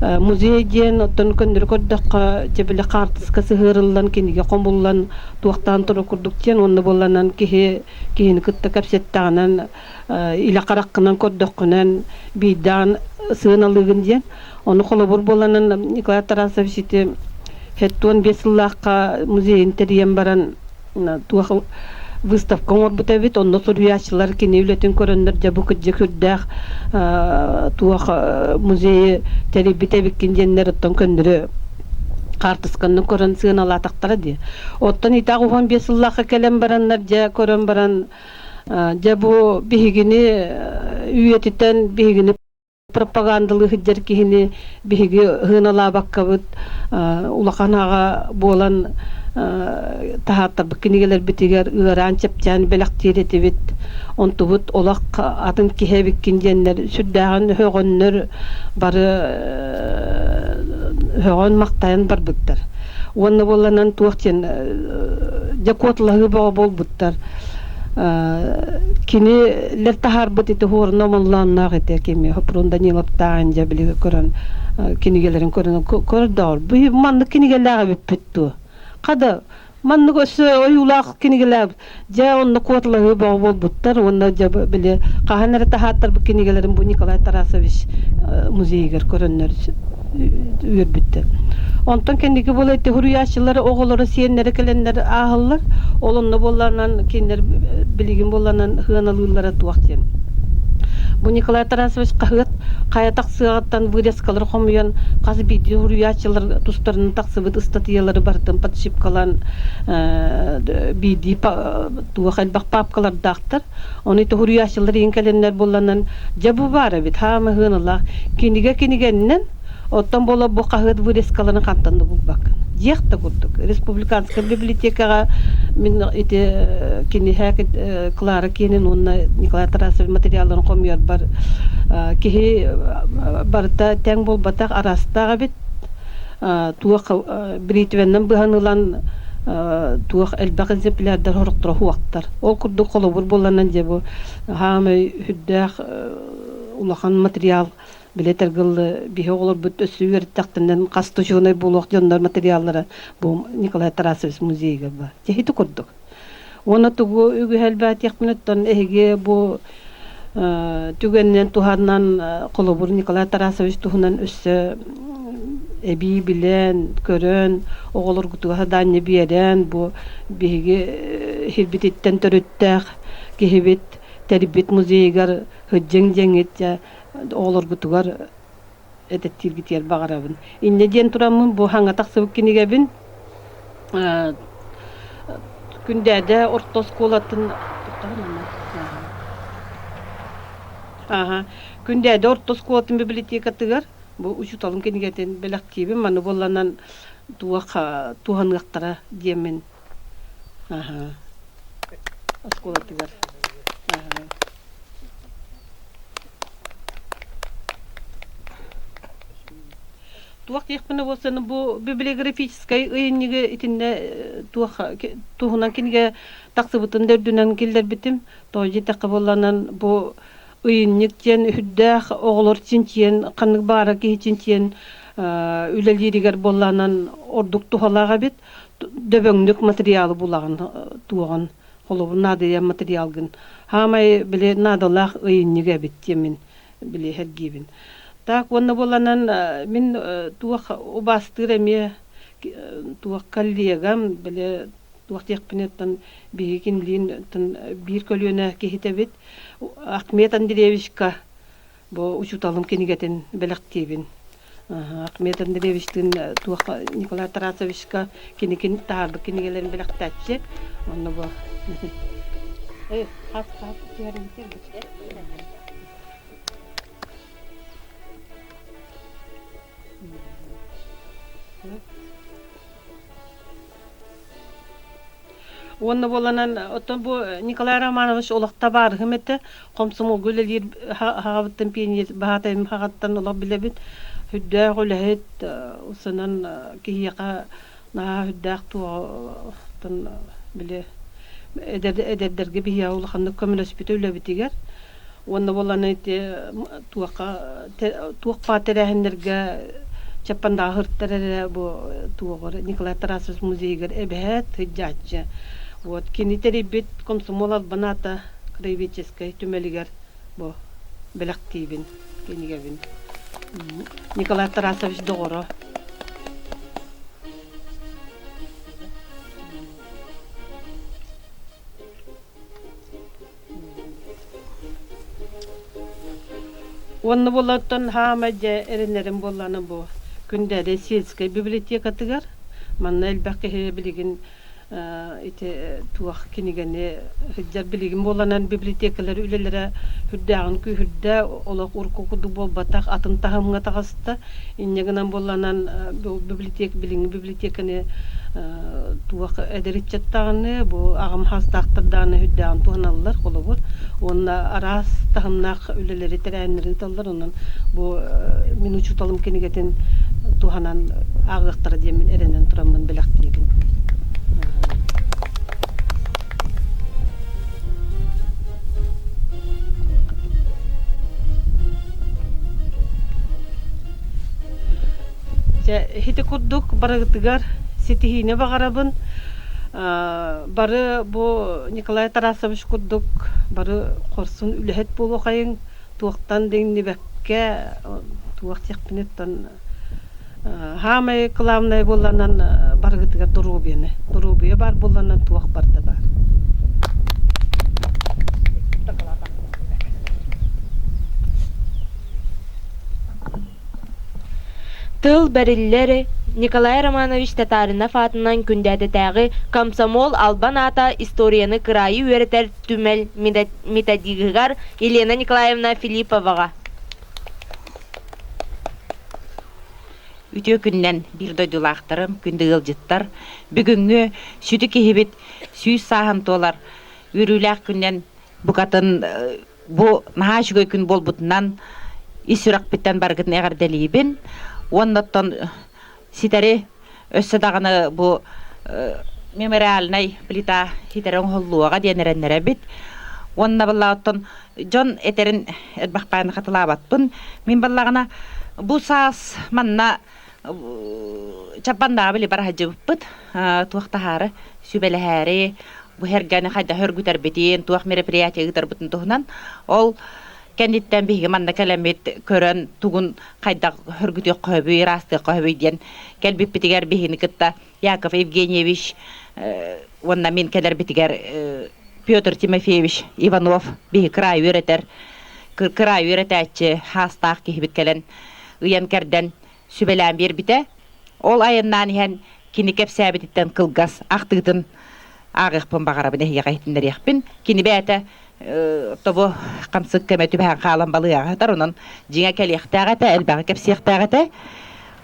Speaker 5: Музей диэн оттон көннөрү көрдөххө, дьэ били хаартыска сыһыарыллан, кинигэ хомуллан, туохтаан турар курдук диэн уонна буолланан киһи киһини кытта кэпсэттэҕинэн, илэ хараххынан көрдөххүнэн биирдээн сыаналыыгын диэн. Ону холобур буоланан Николай Тарасович ити 75 сыллаахха музейын тэрийэн баран туох выставка оҥорбут эбит, онно суруйааччылар кини үлэтин көрөннөр дьэ бу кырдьык үрдээх туох музейы тэрийбит эбиккин диэннэр оттон көннөрү хаартысканы көрөн сыаналаатахтара дии. Оттон итак 15 сыллаахха кэлэн бараннар дьэ көрөн баран дьэ бу биһигини үйэтитэн биһигини пропагандалыы сылдьар киһини биһиги сыаналаабаккабыт улахан аҕа буолан таһааттарбыт кинигэлэрбитигэр ыараан чэпчээн бэлэхтиир этибит онтубут олох атын киһи эбиккин диэннэр сүрдээҕин өһөҕөннөр бары өһөҕөн махтайан барбыттар уонна буолланан туох диэн дьэ куоталаһыы бөҕө буолбуттар Кинилэр таһаарбыт ити хуорна омоллоонноох ити кими Хопрун Даниловтаан дьэ били көрөн кинигэлэрин көрөн көрдөҕөр бу маннык кинигэлээх эбиппит дуо хада маннык өссө ойуулаах кинигэлээх дьэ онно куоталаһыы бөҕө буолбуттар уонна дьэ били хаһан эрэ таһааттарбыт кинигэлэрин бу Николай Тарасович музейыгар көрөннөр үөрбүттэр. Онтон кэнники буола ити суруйааччылары оҕолоро сиэннэрэ кэлэннэр ааһаллар. Ол онно буоллаанан кинилэр билигин буоллаанан сыаналыыллара туох диэн. Бу Николай Тарасович хаһыат хайа тахсыаҕыттан вырезкалары хомуйан хас биирдии суруйааччылар тустарынан тахсыбыт ыстатыйалары барытын подшипкалаан биирдии туох элбэх папкалардаахтар. Ону ити суруйааччылар иһин кэлэннэр буолланан дьэ бу баар эбит хаама сыаналаах кинигэ кинигэннэн оттон буола бу хаһыат вырезкаларын хантан да булбаккын дьиэх да курдук республиканскай библиотекаҕа мин ити киниһэ Клара Кенин уонна Николай Тарасов материалларын хомуйарбар киһи барыта тэҥ буолбатах араастаах эбит туох бритвеннэн быһан ылан туох элбэх экземплярдар сорохторо суохтар. Ол курдук холобур буоланан дьэ бу хаамай үрдээх улахан материал билэ тыргыллы биһи оҕолорбут өссө үөрэттэхтэринэн хас да учуонай буолуох дьоннор материаллара бу Николай Тарасович музейыгар бар. Дьэ курдук. Уонна тугу үгүһү элбээтиэхпин оттон эһиги бу түгэнинэн туһанан холобур Николай Тарасович туһунан өссө эбии билэн, көрөн, оҕолоргутугар садаанньа биэрэн, бу биһиги сирбититтэн төрүттээх киһибит тэрийбит музейыгар сылдьыҥ диэҥҥит оҕолоргутугар этэттииргитигэр баҕарабын. Инньэ диэн тураммын бу хаҥа тахсыбыт кинигэбин Күндээдэ орто оскуолатын Күндээдэ орто оскуолатын библиотекатыгар бу учууталым кинигэтин бэлэхтиибин маны буолланан туох туһаныахтара диэммин оскуолатыгар Туох диэхпинэ буолсаны бу библиографическай ыйынньыгы итиннэ туох туһунан кинигэ тахсыбытын да үрдүнэн киллэрбитим. Тоҕо диэтэххэ буолланан бу ыйынньык диэн үрдээх оҕолор чинчийэн ханнык баара киһи чинчийэн үлэлииригэр буоллаанан ордук туһалаах эбит. Дөбөҥнүк материалы булаҕын туоҕун холобур наадыйар материалгын. Хаамай били наадалаах ыйынньык эбит диэммин били сэргиибин. Так уонна буоланан мин туох убаастыыр эмиэ туох коллегам били туох диэхпиниттэн биһиги кинилиин биир көлүөнэ киһитэбит Ахмед Андреевичка бу учууталым кинигэтин бэлэхтиибин. Ахмед Андреевичтыын туох Николай Тарасовичка киникин таһаарбыт кинигэлэрин бэлэхтээччи. Онно бу хас хас Уонна буоланан оттон бу Николай Романович олох табаарыһым этэ. Комсомолга үлэлиир хаҕабыттан пионер баһаатайым хаҕаттан олох билэбит. Үрдээх үлэһит, усунан киһиэхэ наһаа үрдээх туоҕуттан били эдэрдэргэ биһиэхэ улаханнык көмөлөспүтэ үлэбитигэр. Уонна буоллаҕына ити туохха туох баар тэрээһиннэргэ Чаппандааҕы ыһыртар эрэ бу туоҕар Николай Тарасович музейыгар эбэһээт сылдьааччы. Вот кини тэрийбит комсомол албан аата краеведческай түмэлигэр бу бэлэхтиибин кинигэбин. Николай Тарасович доҕоро. Уонна буоллартан хаамай дьэ эрэнэрим буоллаҕына бу Күндээдэй сельскэй библиотекатыгар манна элбэх киһи билигин ити туох кинигэни сылдьар билигин буоланан библиотекалар үлэлэрэ сүрдээҕин күүһүрдэ олох урукку курдук буолбатах атын таһымҥа таҕыста инньэ гынан буолланан библиотека билиҥҥи библиотеканы туох эдэр ыччат даҕаны, бу аҕам саастаахтар даҕаны сүрдээҕин туһаналлар, холобур. Уонна араас таһымнаах үлэлэри, тэрээһиннэри ыыталлар. Онон бу мин учууталым кинигэтин туһанан ааҕыахтара диэммин эрэнэн тураммын бэлэхтиибин. Дьэ, ити курдук барыгытыгар ситиһиини баҕарабын. Бары бу Николай Тарасович курдук бары хорсун үлэһит буолуохайыҥ, туохтан да иҥнибэккэ, туох диэхпиниттэн хаамай кылаабынай буолланан барыгытыгар доруобуйаны. Доруобуйа баар буолланан туох барда баар.
Speaker 1: Тыл бэриллэр Николай Романович Татаринов аатынан Күндээтэтээҕи комсомол албан аата историяны кыраайы үөрэтэр түмэл методиһыгар Елена Николаевна Филипповаҕа.
Speaker 6: Үтүө күнүнэн биир дойдулаахтарым, күндү ыалдьыттар, бүгүҥҥү сүдү киһибит 100 сааһын туолар үөрүүлээх күнүнэн букатын Бу наһаа үчүгэй күн буолбутунан ис сүрэхпиттэн барыгытын эҕэрдэлиибин. Уонна оттон ситэри өссө даҕаны бу мемориальнай плита ситэри оҥоһуллуоҕа диэн эрэннэрэбит. Уонна балла оттон дьон этэрин элбэхпээн хатылаабаппын. Мин баллаҕына бу саас манна Чаппандааҕы били бараһадьыбыппыт туох таһаары сүбэлэһээри бу эргэни хайдах өргүтэрбитин, туох мероприятие ыытарбытын туһунан ол кэнниттэн биһиги манна кэлэммит көрөн тугун хайдах өргүтүөххэ сөбүй, ыраастыахха сөбүй диэн кэлбиппитигэр биһигини кытта Яков Евгеньевич уонна мин кэлэрбитигэр Петр Тимофеевич Иванов биһи кыраай үөрэтэр кыраай үөрэтээччи хаастаах киһибит кэлэн ыйан-кэрдэн сүбэлээн биэрбитэ. Ол айаннаан иһэн кини кэпсээбититтэн кылгас ахтыытын ааҕыахпын баҕарабын эһиэхэ иһитиннэриэхпин. Кини бэйэтэ тобу хамсык кэмэ түбэһэн хаалан балыыһаҕа сытар, онон дьиҥэ кэлиэхтээх этэ, элбэҕи кэпсиэхтээх этэ.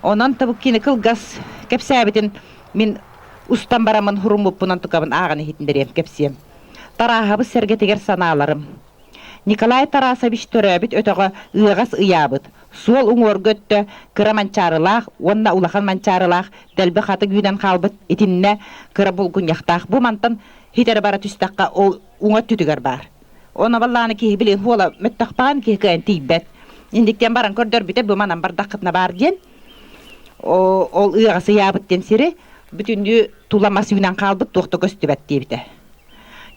Speaker 6: Онон тобу кини кылгас кэпсээбитин мин устан бараммын хуруммуппунан тукабын ааҕан иһитиннэриэм кэпсиэм. Тарааһабыс сэргэтигэр санааларым. Николай Тарасович төрөөбүт өтөҕө ыаҕас ыйаабыт. Суол уҥуоргу өттө кыра манчаарылаах уонна улахан манчаарылаах дэлби хатыҥ үүнэн хаалбыт итиннэ кыра булгунньахтаах. Бу мантан хитэрэ бара түстэххэ ол уҥа өттүтүгэр баар. Оны баллааны киһи билин хуола мөттөхпаан киһи кыайан тиийбэт. Индиктен баран көрдөрбүтэ бу манан бардаххытына баар диэн. Ол ыаҕа сыйаабыт диэн сири бүтүннүү тула мас үүнэн хаалбыт туох да көстүбэт диэбитэ.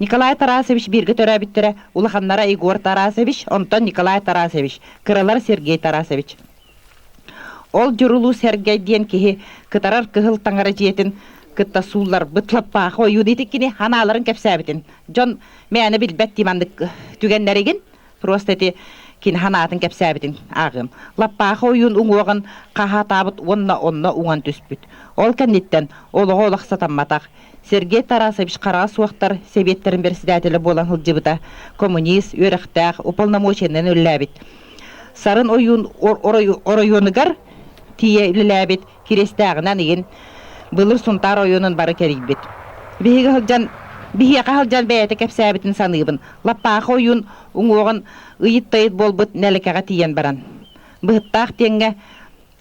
Speaker 6: Николай Тарасович бииргэ төрөөбүттэрэ улаханнара Егор Тарасович, онтон Николай Тарасович, кыралар Сергей Тарасович. Ол Дьурулуу Сэргэй диэн киһи кытарар кыһыл таҥара дьиэтин кытта суулларбыт лаппаахы ойуун ити кини ханааларын кэпсээбитин дьон мээнэ билбэт дии маннык түгэннэригин просто ити кини ханаатын кэпсээбитин ааҕыам. Лаппаахы ойуун уҥуоҕун хаһаатаабыт уонна онно уҥан түспүт. Ол кэнниттэн олоҕо олох сатамматах. Сергей Тарасович хараҕа суохтар сэбиэттэрин председателэ буолан сылдьыбыта, коммунист, үөрэхтээх, уполномоченнай үлэлээбит. Сарын ойуун оройуонугар тиийэ үлэлээбит, Кириэстээҕинэн игин былыр Сунтаар ойуунун бары кэрийбит. Биһиги сылдьан биһиэхэ сылдьан бэйэтэ кэпсээбитин саныыбын. Лаппаахы ойуун уҥуоҕун ыйыт-тайыт буолбут нэлэкэҕэ тиийэн баран. Быһыттаах диэҥҥэ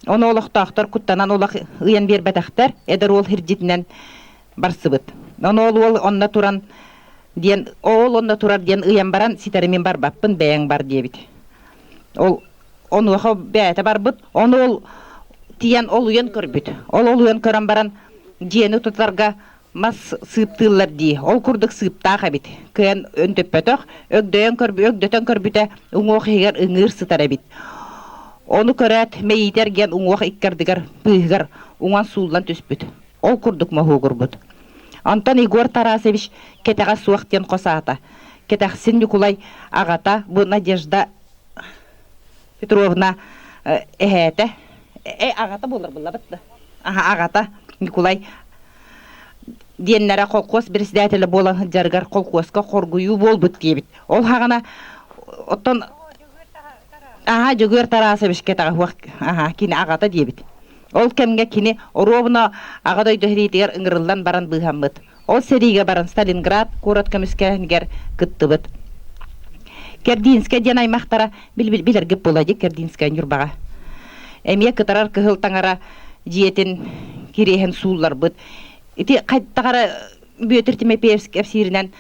Speaker 6: Ону олохтоохтор куттанан улах ыйан биэрбэтэхтэр, эдэр уол сирдьитинэн барсыбыт. Ону ол уол онно туран диэн ол онно турар диэн ыйан баран ситэри мин барбаппын бэйэҥ бар диэбит. Ол онуоха бэйэтэ барбыт, ону ол тиийэн олуйан көрбүт. Ол олуйан көрөн баран дьиэни тутарга мас сыыптыыллар дии. Ол курдук сыыптаах эбит. Кыайан өндөппөтөх, өгдөйөн көрбү, өгдөтөн көрбүтэ уҥуох иһигэр ыҥыыр сытар эбит. Ону көрөөт, мэйиитэ эргийэн уҥуох икки ардыгар, быыһыгар уҥан сууллан түспүт. Ол курдук моһуогурбут. Онтон Егор Тарасович кэтэҕэ суох диэн хос аата. Кэтэхсин Ньукулай аҕата бу Надежда Петровна эһээтэ. Э, аҕата буолар буллабыт да. Аха, аҕата Ньукулай диэннэрэ колхуос председателэ буолан сылдьарыгар колхуоска хоргуйуу буолбут диэбит. Ол хаҕана оттон аха Дьөгүөр Тарасович кэтэҕэ аха кини аҕата диэбит. Ол кэмҥэ кини оруобуна Аҕа дойду сэриитигэр ыҥырыллан баран быыһаммыт. Ол сэриигэ баран Сталинград куорат көмүскээһинигэр кыттыбыт. Кэрдиинскэй диэн аймахтара билэргит буолуо дии Кэрдиинскэй Ньурбаҕа. Эмиэ кытарар кыһыл таҥара дьиэтин кириэһин суулларбыт. Ити хайдах Бүөтүр Тимофеевский кэпсииринэн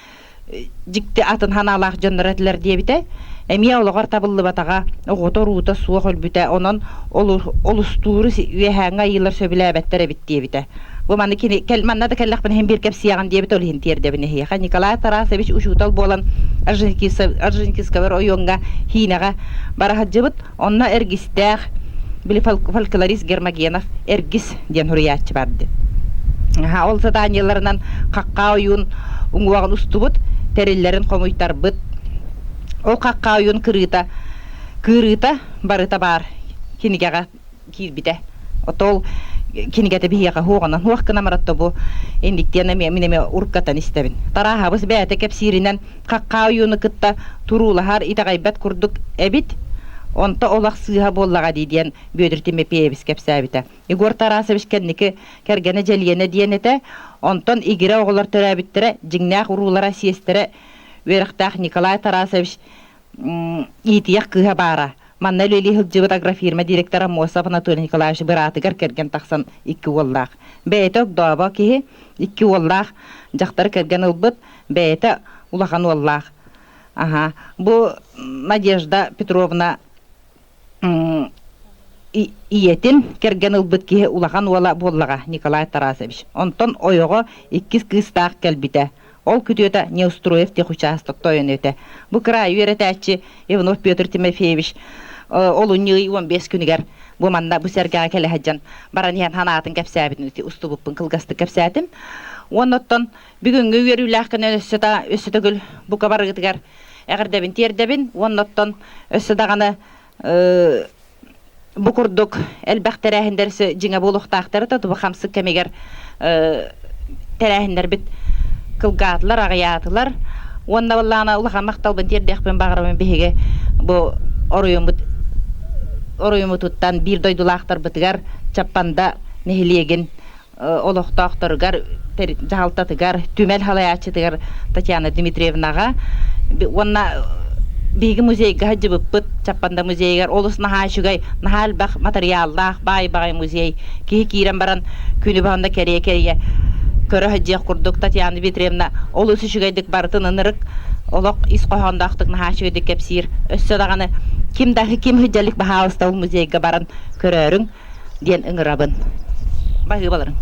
Speaker 6: дьикти атын ханаалаах дьоннор этилэр диэбитэ. Эмиэ олоҕор табыллыбатаҕа, оҕото уруута суох өлбүтэ, онон олустууру үөһээҥҥи айыылар сөбүлээбэттэр эбит диэбитэ. Бу маны кини кэл, манна да кэллэхпинэ иһин биир кэпсиэҕин диэбит ол иһин тиэрдэбин эһиэхэ. Николай Тарасович учуутал буолан Орджоникидзевскай оройуоҥҥа Хиинэҕэ бара сылдьыбыт. Онно Эргистээх, били фольклорист Гермогенов Эргис диэн суруйааччы барды. Ол заданиеларынан хахха ойуун уҥуоҕун устубут, тэриллэрин хомуйтарбыт. Ол хахха ойуун кырыыта, кыырыыта барыта баар кинигэҕэ киирбитэ. Отол кинигэтэ биһиэхэ хуоҕунан хуох гына маратта бу инниктиэн эмиэ мин эмиэ уруккатан истэбин. Тарааһабыс бэйэтэ кэпсииринэн хахха ойууну кытта туруулаһар итэҕэйбэт курдук эбит. Онто олох сыыһа буоллаҕа дии диэн Бүөтүр Тимофеевич кэпсээбитэ. Егор Тарасович кэнники кэргэнэ Дьэлиэнэ диэн этэ. Онтон игирэ оҕолор төрөөбүттэрэ, дьиҥнээх уруулара, сиэстэрэ үөрэхтээх Николай Тарасович иитийэх кыыһа баара. Манна үлэлии сылдьыбыт агрофирма директора Мосов Анатолий Николаевич быраатыгар кэргэн тахсан икки уоллаах. Бэйэтэ огдообо киһи, икки уоллаах дьахтары кэргэн ылбыт, бэйэтэ улахан уоллаах. Аха, бу Надежда Петровна ийэтин кэргэн ылбыт киһи улахан уола буоллаҕа Николай Тарасович. Онтон ойоҕо иккис кыыстаах кэлбитэ. Ол күтүөтэ Неустроев техучасток тойон этэ. Бу кыраайы үөрэтээччи Иванов Петр Тимофеевич олунньу ый 15 күнүгэр бу манна бу сэргэҕэ кэлэ сылдьан баран иһэн ханаатын кэпсээбитин устубуппун кылгастык кэпсээтим. Уонна оттон бүгүҥҥү үөрүүлээх күнүн өссө да өссө төгүл бука барыгытыгар эҕэрдэбин тиэрдэбин уонна оттон өссө даҕаны бу курдук элбэх тэрээһиннэр дьиҥэ буолуохтаахтара да тубу хамсык кэмигэр тэрээһиннэрбит кылгаатылар, аҕыйаатылар. Уонна баллаана улахан махталбын тиэрдиэхпин баҕарабын биһиги бу оройуоммут оройуоммутуттан биир дойдулаахтарбытыгар Чаппанда нэһилиэгин олохтоохторугар, дьаһалтатыгар, түмэл салайааччытыгар Татьяна Дмитриевнаҕа уонна Биһиги музейга сылдьыбыппыт, Чаппанда музейыгар олус наһаа үчүгэй, наһаа элбэх матырыйааллаах, баай баҕай музей. Киһи киирэн баран күнү баһында кэрийэ-кэрийэ көрө сылдьыах курдук Татьяна Дмитриевна олус үчүгэйдик барытын ынырык олох ис хоһоонноохтук наһаа үчүгэйдик кэпсиир. Өссө даҕаны ким да ким сылдьалык баһаалыста ол музейга баран көрөөрүҥ диэн ыҥырабын. Баһыыбаларыҥ.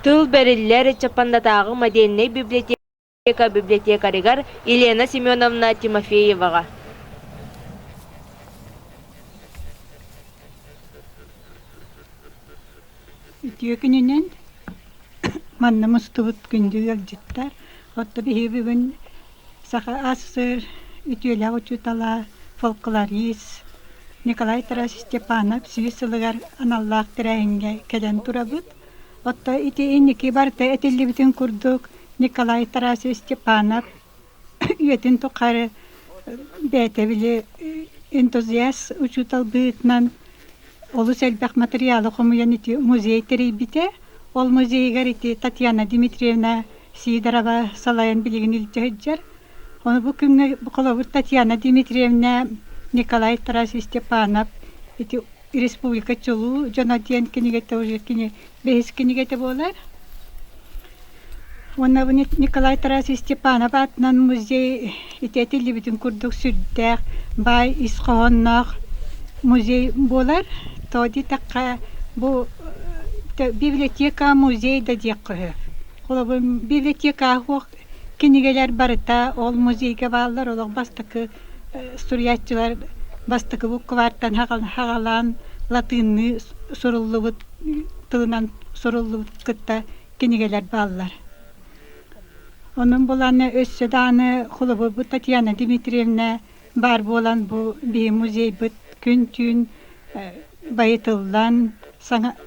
Speaker 1: Тыл бэриллэр Чаппандатааҕы модельнай библиотека библиотекарыгар Елена Семеновна Тимофееваҕа.
Speaker 2: Үтүө күнүнэн манна мустубут күндү ыалдьыттар, Отто биһиги бүгүн Саха АССР үтүөлээх учуутала, фольклорист Николай Тарасович Степанов сүүс сылыгар аналлаах тэрээһиҥҥэ кэлэн турабыт. Отто ити инники барыта этиллибитин курдук Николай Тарасович Степанов үйэтин тухары бэйэтэ били энтузиаст учуутал быһыытынан олус элбэх матырыйаалы хомуйан ити музей тэрийбитэ. Ол музейыгар ити Татьяна Дмитриевна Сидорова салайан билигин илдьэ сылдьар. Ону бу күҥҥэ холобур Татьяна Дмитриевна, Николай Тарасович Степанов ити республика чулуу дьоно диэн кинигэтэ уже кини бэһис кинигэтэ буолар. Уонна бу Николай Тарасович Степанов аатынан музей ити этиллибитин курдук сүрдээх баай ис хоһоонноох музей буолар. Тоҕо диэтэххэ бу библиотека музей да диэххэ сөп. Холобур, библиотека суох кинигэлэр барыта ол музейга бааллар, олох бастакы суруйааччылар бастакы буквартан хаҕалаан латыынныы суруллубут тылынан суруллубут кытта кинигэлэр бааллар. Онон буланы өссө даҕаны холобур бу Татьяна Дмитриевна баар буолан бу биһи музейбыт күн-түүн байытыллан,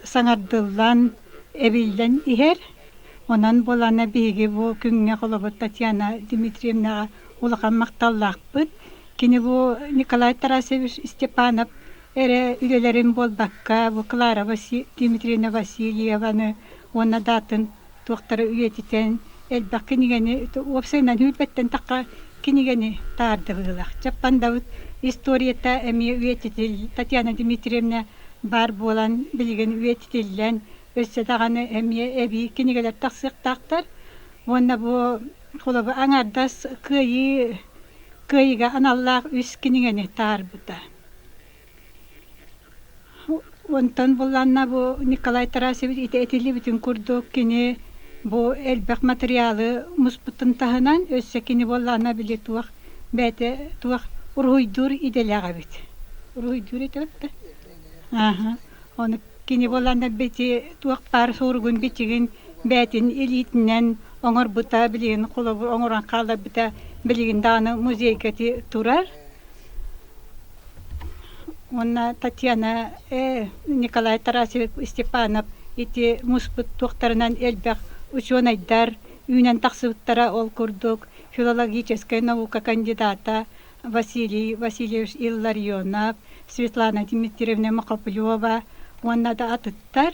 Speaker 2: саҥардыллан, эбиллэн иһэр. Онон буолана биһиги бу күҥҥэ холобур Татьяна Дмитриевнаҕа улахан махталлаахпыт. Кини бу Николай Тарасевич Степанов эрэ үлэлэрин буолбакка, бу Клара Дмитриевна Васильеваны уонна да атын туохтары үйэтитэн элбэх кинигэни уопсайынан сүүрбэттэн тахха кинигэни таарды быһыылаах. Чаппандабыт историята эмиэ үйэтитил Татьяна Дмитриевна баар буолан билигин үйэтитиллэн өссө даҕаны эмиэ эбии кинигэлэр тахсыахтаахтар. Уонна бу холобур аҥаардас кыайыы кыайыыга аналлаах үс кинигэни таһаарбыта. Онтон булланна бу Николай Тарасович ити этиллибитин курдук кини бу элбэх матырыйаалы муспутун таһынан өссө кини буоллаҕына били туох бэйэтэ туох уруһуйдуур идэлээх эбит. Уруһуйдуур этэ да? Ааһа. Ону кини буоллаҕына бити туох баар суругун-бичигин бэйэтин илиитинэн оҥорбута билигин холобур оҥорон хаалларбыта билигин даҕаны музейга ити турар. Уонна Татьяна Николай Тарасович Степанов ити муспут туохтарынан элбэх учуонайдар үүнэн тахсыбыттара ол курдук филологическай наука кандидата Василий Васильевич Илларионов, Светлана Дмитриевна Махоплева уонна да атыттар.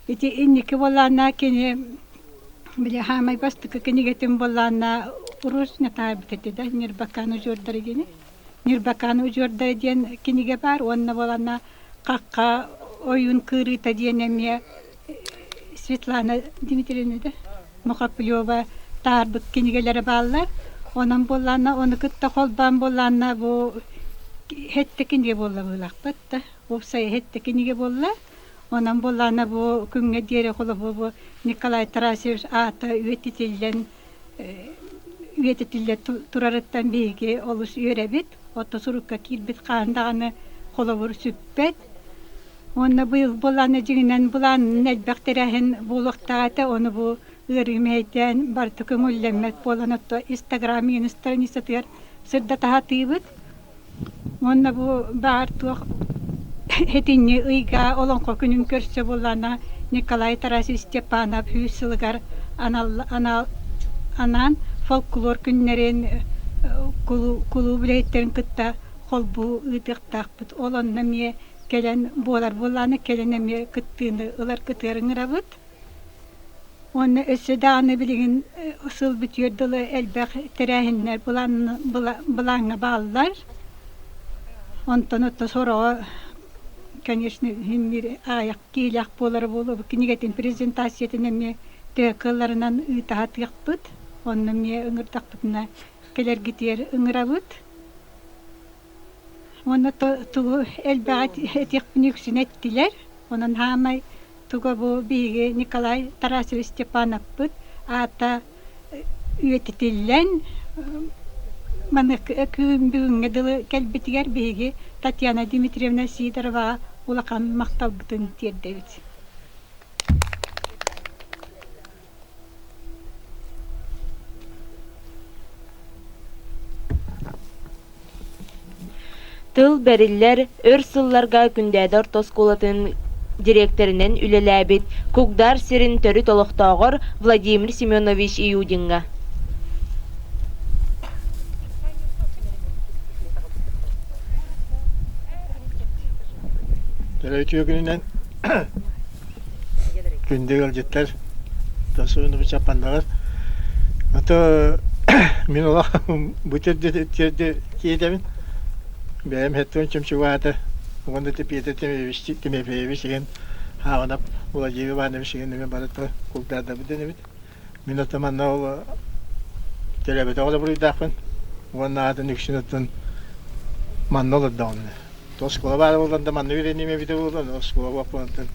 Speaker 2: Ити инники буоллаҕына кини били хаамай бастакы кинигэтин буоллаҕына урус нэтаабыт этэ да Ньырбакаан удьуордара диэни. Ньырбакаан удьуордара диэн кинигэ баар уонна буолана Хахха ойуун кыырыыта диэн эмиэ Светлана Дмитриевна да Махоплева таарбыт кинигэлэрэ бааллар. Онон буоллаҕына ону кытта холбоон буоллаҕына бу сэттэ кинигэ буолла быһыылаахпыт да уопсайа сэттэ кинигэ буолла. Онон буоллаҕына бу күҥҥэ диэри холобур бу Николай Тарасевич аата үйэтитиллэн үйэтитиллэ турарыттан биһиги олус үөрэбит. Отто сурукка киирбит хаһан даҕаны холобур сүппэт. Уонна быйыл былаана дьиҥинэн былаанынан элбэх тэрээһин буолуохтаах этэ. Ону бу ыарыы мэһэйдээн барыта көҥүллэммэт буолан отто Инстаграм иһин страницатыгар сырдата сатыыбыт. Уонна бу баар туох этинньи ыйга Олоҥхо күнүн көрсө буоллаҕына Николай Тарасович Степанов сүүс сылыгар анал анаан фольклор күннэрин кулууп үлэһиттэрин кытта холбуу ыытыахтаахпыт. Ол онно эмиэ Кэлэн буолар буоллаҕына кэлэн эмиэ кыттыыны ылар кытыар ыҥырабыт. Уонна өссө даҕаны билигин сыл бүтүөр дылы элбэх тэрээһиннэр былааҥҥа бааллар. Онтон ото сороҕо, конечно, иһин аҕыйах киилээх буолара буолуо. Кинигэтин презентациятын эмиэ төһө кыалларынан ыыта сатыахпыт. Онно эмиэ ыҥырдахпытына кэлэргитигэр ыҥырабыт. Уонна тугу элбэҕи этиэхпин үксүн эттилэр. Онон хаамай туга бу биһиги Николай Тарасович Степановпыт аата үйэтитиллэн маныаха күн бүгүҥҥэ дылы кэлбитигэр биһиги Татьяна Дмитриевна Сидороваҕа улахан махталбытын тиэрдэбит.
Speaker 1: Тыл бэриллэр, өр сылларга Күндээдэ орто оскуолатын дириэктэринэн үлэлээбит Кугдар сирин төрүт олохтооҕор Владимир Семенович Иудиҥҥа.
Speaker 7: Төрөөтүө күнүнэн Күндү ыалдьыттар, тосуну чаппаннарар. Ото мин олох бу тиэрди тиэрди киэтэбин. Бэйэм хэттэн чөмчүгаата уонна Петр Тимофеевич Тимофеевич деген хааванап Владимир Иванович деген неме барыта кулдаардабыт дэнэбит. Мин ото манна ол төрөөбөтөҕө да буруйдаахпын уонна атын үксүн оттон манна олордоҕум. Оскуола баар буолан да манна үөрэниим эбитэ буолуо, оскуола буолбутун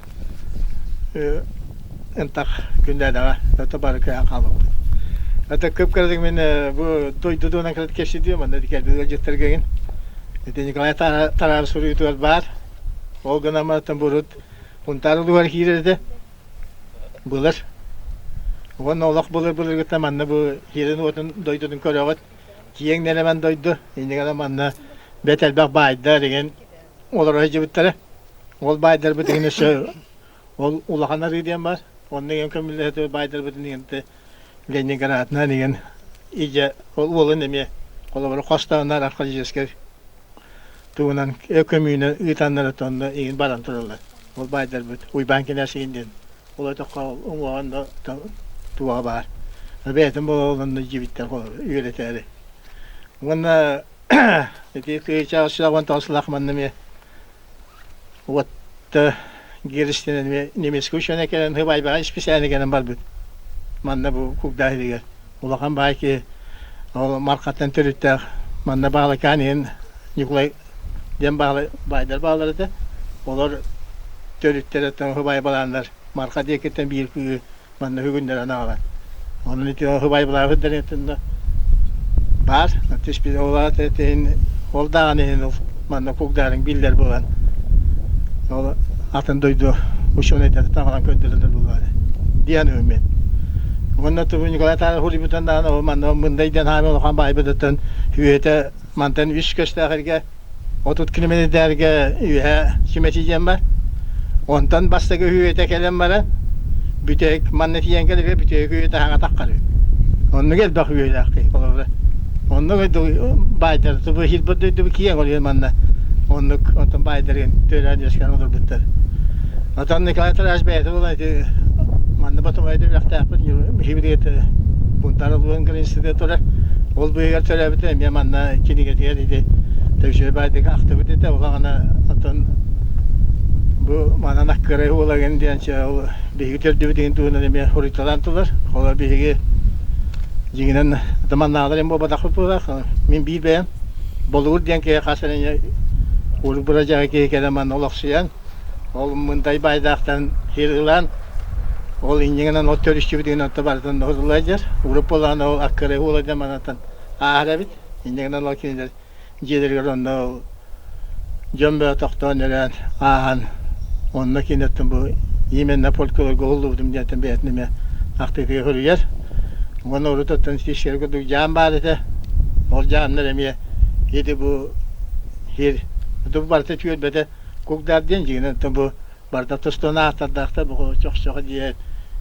Speaker 7: ынтах күндээдэҕэ ото бары кыһан хаалбыппыт. Это кып-кыратык мин бу дойду туһунан кыратык кэпсэтиим, манна кэлбит ыалдьыттарга игин. Ити Николай Тараров суруйуутугар баар. Ол гынан баран бурут Хунтаар улууһугар киирэр этэ. Былыр. Уонна олох былыр-былыргыттан манна бу сирин уотун дойдутун көрөҕүт. Киэҥ нэлэмэн дойду, иннигэр манна бэрт элбэх баайдар игин олоро сылдьыбыттара. Ол баайдарбыт игин өссө ол улахан арыы диэн бар. Онно игин көмүллэһэ баайдарбытын игин Ленинградынан игин идьэ ол уолун эмиэ холобура хостооннор археологическай тугунан көмүүнү ыытаннар онно игин баран тураллар. Ол баайдарбыт Уйбаан кинээс игин диэн ол өтөххө уҥуоҕун да туоҕа баар. Бэйэтин буолан дьиибиттэр үөрэтээри. Уонна ити кыычаах 19 сылах манна эмиэ вот Геристен эмиэ немецкий ученый кэлэн хыбайбаҕа исписээни кэлэн барбыт. Манна бу Кугдаһилигэр улахан баай киһи ол Мархаттан төрүттээх манна Баалакаан иһин Ньукулай диэн баайдар бааллар этэ. Олор төрүттэрэ хыбай балааннар Марха диэкиттэн биир кыыһы манна үгүннэрэн аҕалан. Онон ити хыбай балаабыт дэрэтинна баар. Түспүт ол аата этин ол даҕаны иһин ол манна кугдаарыҥ биллэр буолан ол атын дойду учуонайдары таҥалан көрдөрөлөр буоллаҕа диэн үһүммүт. Уонна тубу Николай Таров улуйбутан даҕаны ол манна мындай диэн хаамыы улахан баайбытыттан үөтэ Мантан үс көстөөх эргэ 30 километрдэргэ үөһэ Сүмэчи диэн бар. Онтон бастакы үһүөтэ кэлэн баран бүтэһик манна тиийэн кэлэргэ бүтэһик үһүөтэ хаҥа таххары. Оннук элбэх үһүөлээх киһи холобура. Оннук баайдар тубу хирбут дойдубу киэҥ ол манна оннук онтон баайдарын төрөөн үөскээн олорбуттар. Отон Николай Тарасович бэйэтэ буолан ити манна Батумайда үрэхтээхпит хибиригет бунтаар улуун границата турар. Ол быыһыгар төрөөбүтэ эмиэ манна кинигэтигэр ити Төвшөй баайдык ахтыбыт этэ. Улаҕана оттон бу манан аккырай уолагын диэн ол биһиги төрдүбүт иһин туһунан эмиэ суруйталаан турар. Олор биһиги дьиҥинэн маннааҕылар эм буолбатахпыт буолар. Мин биир бэйэм Болугур диэн киһи хас эрэ урут бырадьаҕа киһи кэлэн манна олохсуйан Ол мындай баайдаахтан сир ылан, ол инньигинэн от төрүччүбүтүгүн отто барытын ылла дьэр. Урут буоллаҕына ол аккыры уола манатан ааһар эбит. Инньигинэн ол кинилэр дьиэлэригэр онно ол дьон бөҕө тохтоон өрөөн ааһан онно кинилэртэн бу именно фольклорга уһуллубутум диэнтэн бэйэтин эмиэ ахтыытыгар суруйар. Уонна урут оттон сир курдук дьаам баар этэ. Ол дьаамнар эмиэ ити бу сир бу барыта түөрбэтэ Кугдаар диэн дьиҥинэн бу барыта тустан ааттардаахтар бу чохчоҕо диэн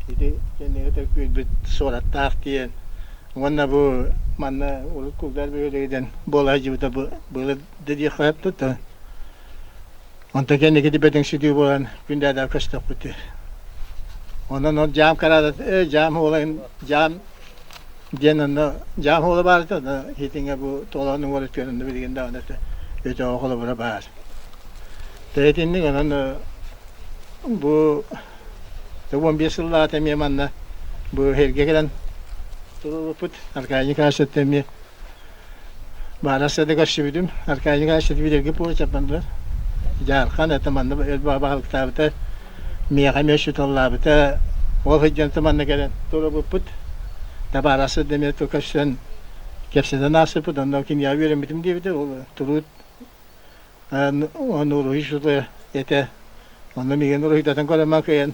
Speaker 7: ити кэннигэ төккүйбүт суораттаах диэн уонна бу манна урут Кугдаар бөһүөлэгинэн буола сылдьыбыта бу былыр да диэххэ сөп. Онтон кэнники бөдөҥсүтүү буолан күндээдэ көстөхпүт. Онон ол дьаам караада дьаам уолайын дьаам диэн онно дьаам уола баар этэ, онно хитиҥэ бу туолаан уҥуор өттүгэр онно билигин даҕаны өтөҕө холобура баар. Тээтинник онон бу 15 сыллаата эмиэ манна бу сиргэ кэлэн турубуппут. Аркадий Николаевич эмиэ Баарасыада көрсүбүтүм. Аркадий Николаевич билэргэ буолчаппан Дьаархан это манна баһылыктаабыта, миэхэ эмиэ учууталлаабыта. Ол сылдьан манна кэлэн турубуппут. Табаарасыада эмиэ көрсөн кэпсэтэн аасыппыт. Онно киниэхэ үөрэммитим диэбитэ. Ол туруут ону уруһуй учуутала этэ. Онно миигин уруһуйдатан көрөн кыайан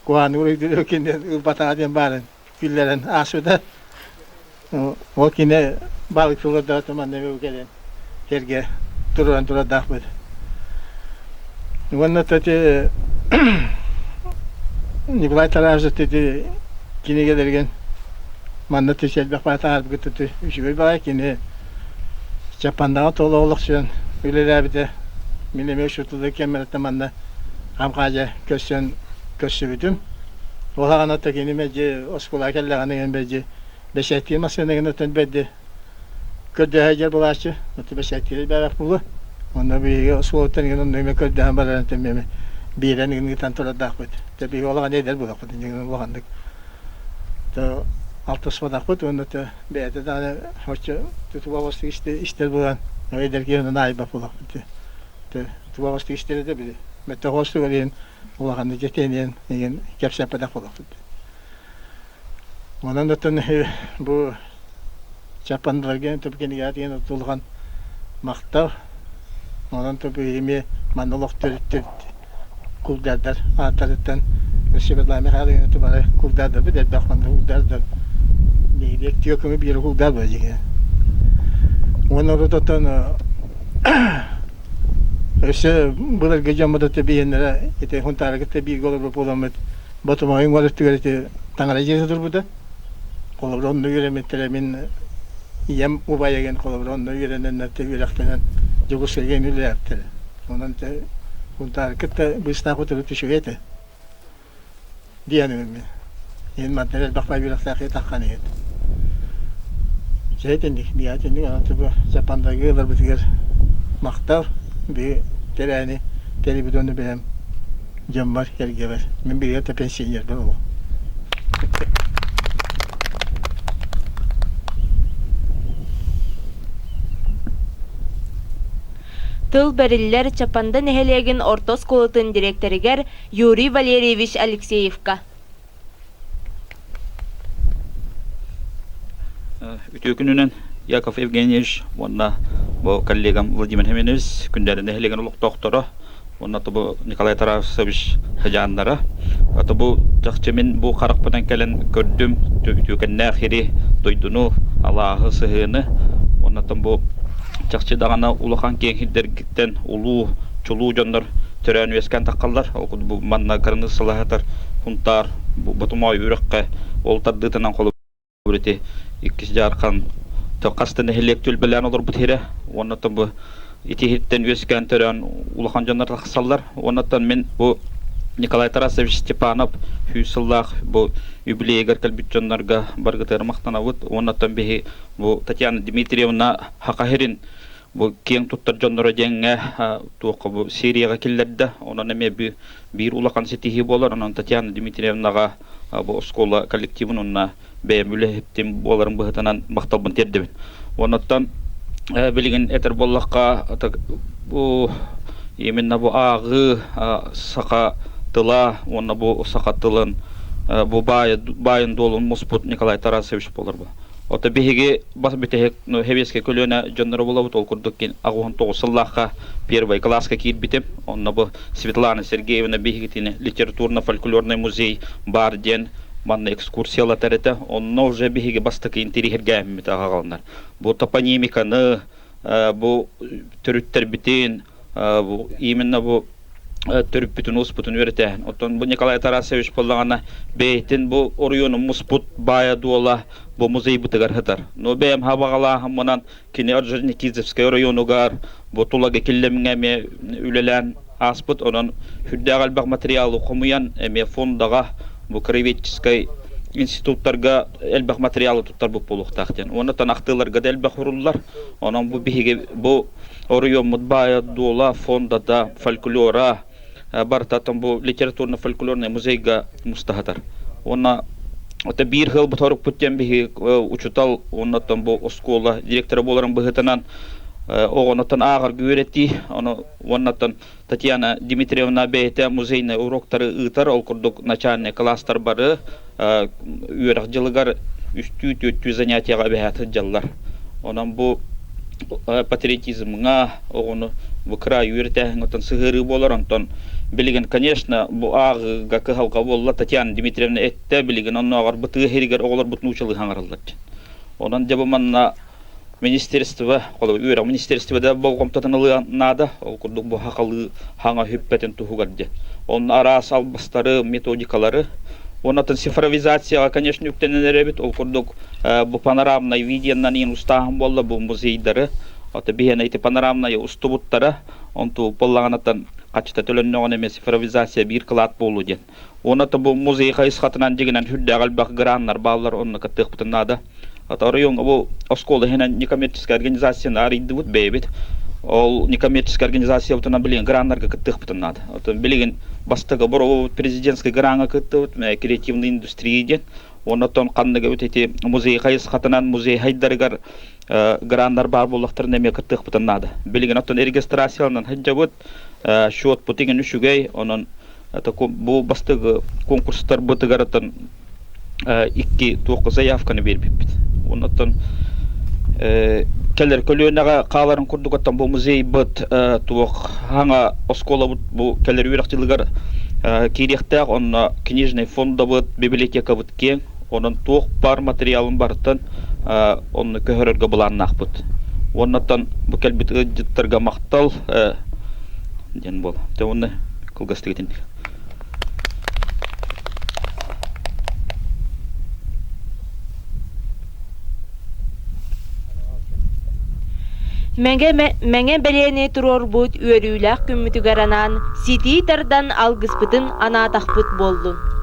Speaker 7: куһааны уруһуйдуур кинини ылбатаҕа диэн баарын киллэрэн аасыта. Ол кини балык сылырдаата манна кэлэн сэргэ туран турардаахпыт. Уонна ити Николай Тарасов ити кинигэлэригин манна түс элбэх баатаарбыт үчүгэй баҕайы кини Чаппандаҕа туола олохсуйан үлэлээбитэ. Мин эмиэ учууталлар кэммэрэттэ манна хам-хаадьа көрсөн көрсүбүтүм. Ол аҕана кини мэлдьи оскуолаҕа кэллэҕинэ игин мэлдьи бэчээттиир массыына игин оттон бэрди көрдөһө дьэр булааччы, оттон бэчээттиир элбээх буолуо. Онно биһиги оскуолаттан игин онно эмиэ көрдөһөн баран эмиэ биэрэн игин ыытан турардаахпыт. Тэ биһиги ол аҕана эдэр буолуохпут игин улаханнык то алтыспатахпыт уонна то бэйэтэ даҕаны оччо тутуба истэр буолан эдэр киһи онон аайбат буолуохпут. Тутуба истэр этэ били. Мөттөҕө иһин улаханнык дьэтиэниэн игин кэпсэппэтэх буолуохпут. Онон оттон бу Чаппандаларга төп кинигэҕэ тиийэн улахан махтал. Онон төп эмиэ манна олох төрүт кулгардар ааттарыттан Светлана Михайловна бары кулгардарбыт элбэх манна кулгардар нэһилиэк түөкүмү биир кулгар буолар дьиҥэ. Уонна оттон Өссө былыргы дьоммут өттө биһиэннэрэ ити Хунтаары кытта бииргэ олорбут буоламмыт Ботумайын уол өттүгэр ити таҥара дьиэтэ турбута. Холобура онно үөрэммиттэрэ мин ийэм убайа диэн холобура онно үөрэнэннэр үөрэхтэнэн Дьокуускайга үлэлээбиттэрэ. Онон ити Хунтаары кытта быыстаах утары үчүгэй этэ диэн мин. Иһин мантан элбэх бай үөрэхтээх киһи таххан иһит. Дьэ итинник, биһиэхэ итинник онон бу Чаппандайга ыларбытыгар махтал, биһи тэрээни тэрийбит уонна бэйэм дьоммор, кэргэбэр. Мин биһиги это пенсионербын олох.
Speaker 1: Тыл бэриллэр Чаппанда нэһилиэгин орто оскуолатын дириэктэригэр Юрий Валерьевич Алексеевка.
Speaker 8: Үтүө күнүнэн Яков Евгеньевич уонна бу коллегам Владимир Семенович күндээрин нэһилиэгин олохтоохторо уонна бу Николай Тарасович сыдьааннара. Аты бу чахчы мин бу харахпынан кэлэн көрдүм үтүөкэннээх ири дойдуну, алааһы, сыһыаны уонна бу чахчы даҕаны улахан киэҥ сирдэргиттэн улуу, чулуу дьоннор төрөөн-үөскээн таххаллар. Ол курдук манна кыраныыссалаһатар Хунтаар Ботумоой үрэххэ ол тардыытынан холобур ити иккис дьаархан хас да нэһилиэк түөлбэлээн олорбут сирэ. Уонна бу ити иһиттэн үөскээн төрөөн улахан дьоннор тахсаллар. Уоннаттан мин бу Николай Тарасович Степанов 100 сыллаах бу юбилейыгар кэлбит дьоннорго баргытыгар махтанабыт. Уоннаттан биһи бу Татьяна Дмитриевна Хахахирин бу киэҥ туттар дьонноро диэҥҥэ туохха бу серияҕа киллэрдэ. Онон эмиэ биир улахан ситиһии буолар. Онон Татьяна Дмитриевнаҕа бу оскуола коллективын уонна бэйэм үлэһиттим буоларын быһыытынан махталбын тиэрдэбин. Онуттан билигин этэр буоллахха бу именно бу ааҕыы саха тыла уонна бу саха тылын бу баайын дуолун муспут Николай Тарасович буолар бу. Ото биһиги бас бүтэһик ну, хэбиэскэ көлүөнэ дьонноро булабыт ол курдук 89 сыллаахха первый класска киирбитим. Онно бу Светлана Сергеевна биһигитини литературно-фольклорный музей бар диэн манна экскурсиялатар этэ. Онно уже биһиги бастакы интириһиргээммит аҕаланар. Бу топонимиканы, бу төрүттэрбитин, бу именно бу төрүппүтүн успутун үөрэтээһин. Оттон бу Николай Тарасович буоллаҕына бэйэтин бу оройуону муспут баайа-дуола бу музейбытыгар сытар. Но бэйэм хабаҕалааһыммынан кини Орджоникидзевскай оройуонугар бу Тулагы Киллэмҥэ эмиэ үлэлээн. ааспыт, онон сүрдээх элбэх материалы хомуйан эмиэ фондаҕа бу краеведческай институттарга элбэх материалы туттарбыт буолуохтаах диэн. Уонна ахтыыларга да элбэх уруллар. Онон бу биһиги бу оройуоммут баайа дуола, фондата, фольклора барытаттан бу литературно-фольклорнай музейга мустаһатар. Уонна это биир хыл бу диэн биһиги учутал уоннаттан бу оскуола директора буоларын быһытынан оҕонотон ааҕарга үөрэтии, ону уоннаттан Татьяна Дмитриевна бэйэтэ музейнай уроктары ыытар, ол курдук начальный класстар бары үөрэх дьылыгар үстүү-түөртүү занятияҕа эбэһээт сылдьаллар. Онон бу патриотизмҥа оҕону бу кыра үөрэтээһиҥҥэ оттон сыһыарыы буолар. Онтон билигин, конечно, бу ааҕыыга кыһалҕа буолла. Татьяна Дмитриевна эттэ, билигин оннооҕор бу тыа иһигэр оҕолорбут нуучалыы хаҥараллар. Онон дьэ бу манна министерство, холобур, үөрэх министерствода болҕомтотун ылыан наада. Ол курдук бу хахалыы хаҥа хүппэтин туһугар диэн. Онно араас албастары, методикалары, уонна цифровизацияҕа, конечно, үктэнэн эрэбит. Ол курдук бу панорамнай видеонан иин устааһын буолла бу музейдары. Ото биһиэнэ ити панорамнай устубуттара. Онту буоллаҕынаттан хаччыта төлөннөҕүнэ эмиэ цифровизация биир кылаат буолуо диэн. Уонна бу музей хайысхатынан дьигинэн сүрдээх элбэх граннар бааллар, онно кыттыахпытын наада. Оройуоҥҥа бу оскуола иһинэн некоммерческай организацияны арыйдыбыт бэйэбит. Ол некоммерческай организациябытынан билигин граннарга кыттыахпытын наада. Оттон билигин бастакы боробут президентскай граҥҥа кыттыбыт креативная индустрия диэн. Оннотон ханнык эбит ити музей хайысхатынан музей хайдарыгар граннар баар буоллахтарына эмиэ кыттыахпытын наада. Билигин оттон регистрацияланан сылдьабыт, счетпут иҥин үчүгэй, онон бу бастакы конкурстарбытыгар оттон икки туохха заявканы биэрбиппит. Оннуттан кэлэр көлүөнэҕэ хааларын курдук оттон бу музейбыт туох хаҥа оскуолабыт бу кэлэр үөрэх дьылыгар киириэхтээх, онно книжный фондабыт, библиотекабыт киэҥ, онон туох баар материалын барытын онно көһөрөргө былааннаахпыт. Уоннаттан бу кэлбит ыалдьыттарга махтал диэн буол. Те уонна кылгастык итинник.
Speaker 1: Мэҥэ бэлиэни туруорбут үөрүүлээх күммүтүгэр анаан ситии тардан алгыспытын анаатахпыт буоллун.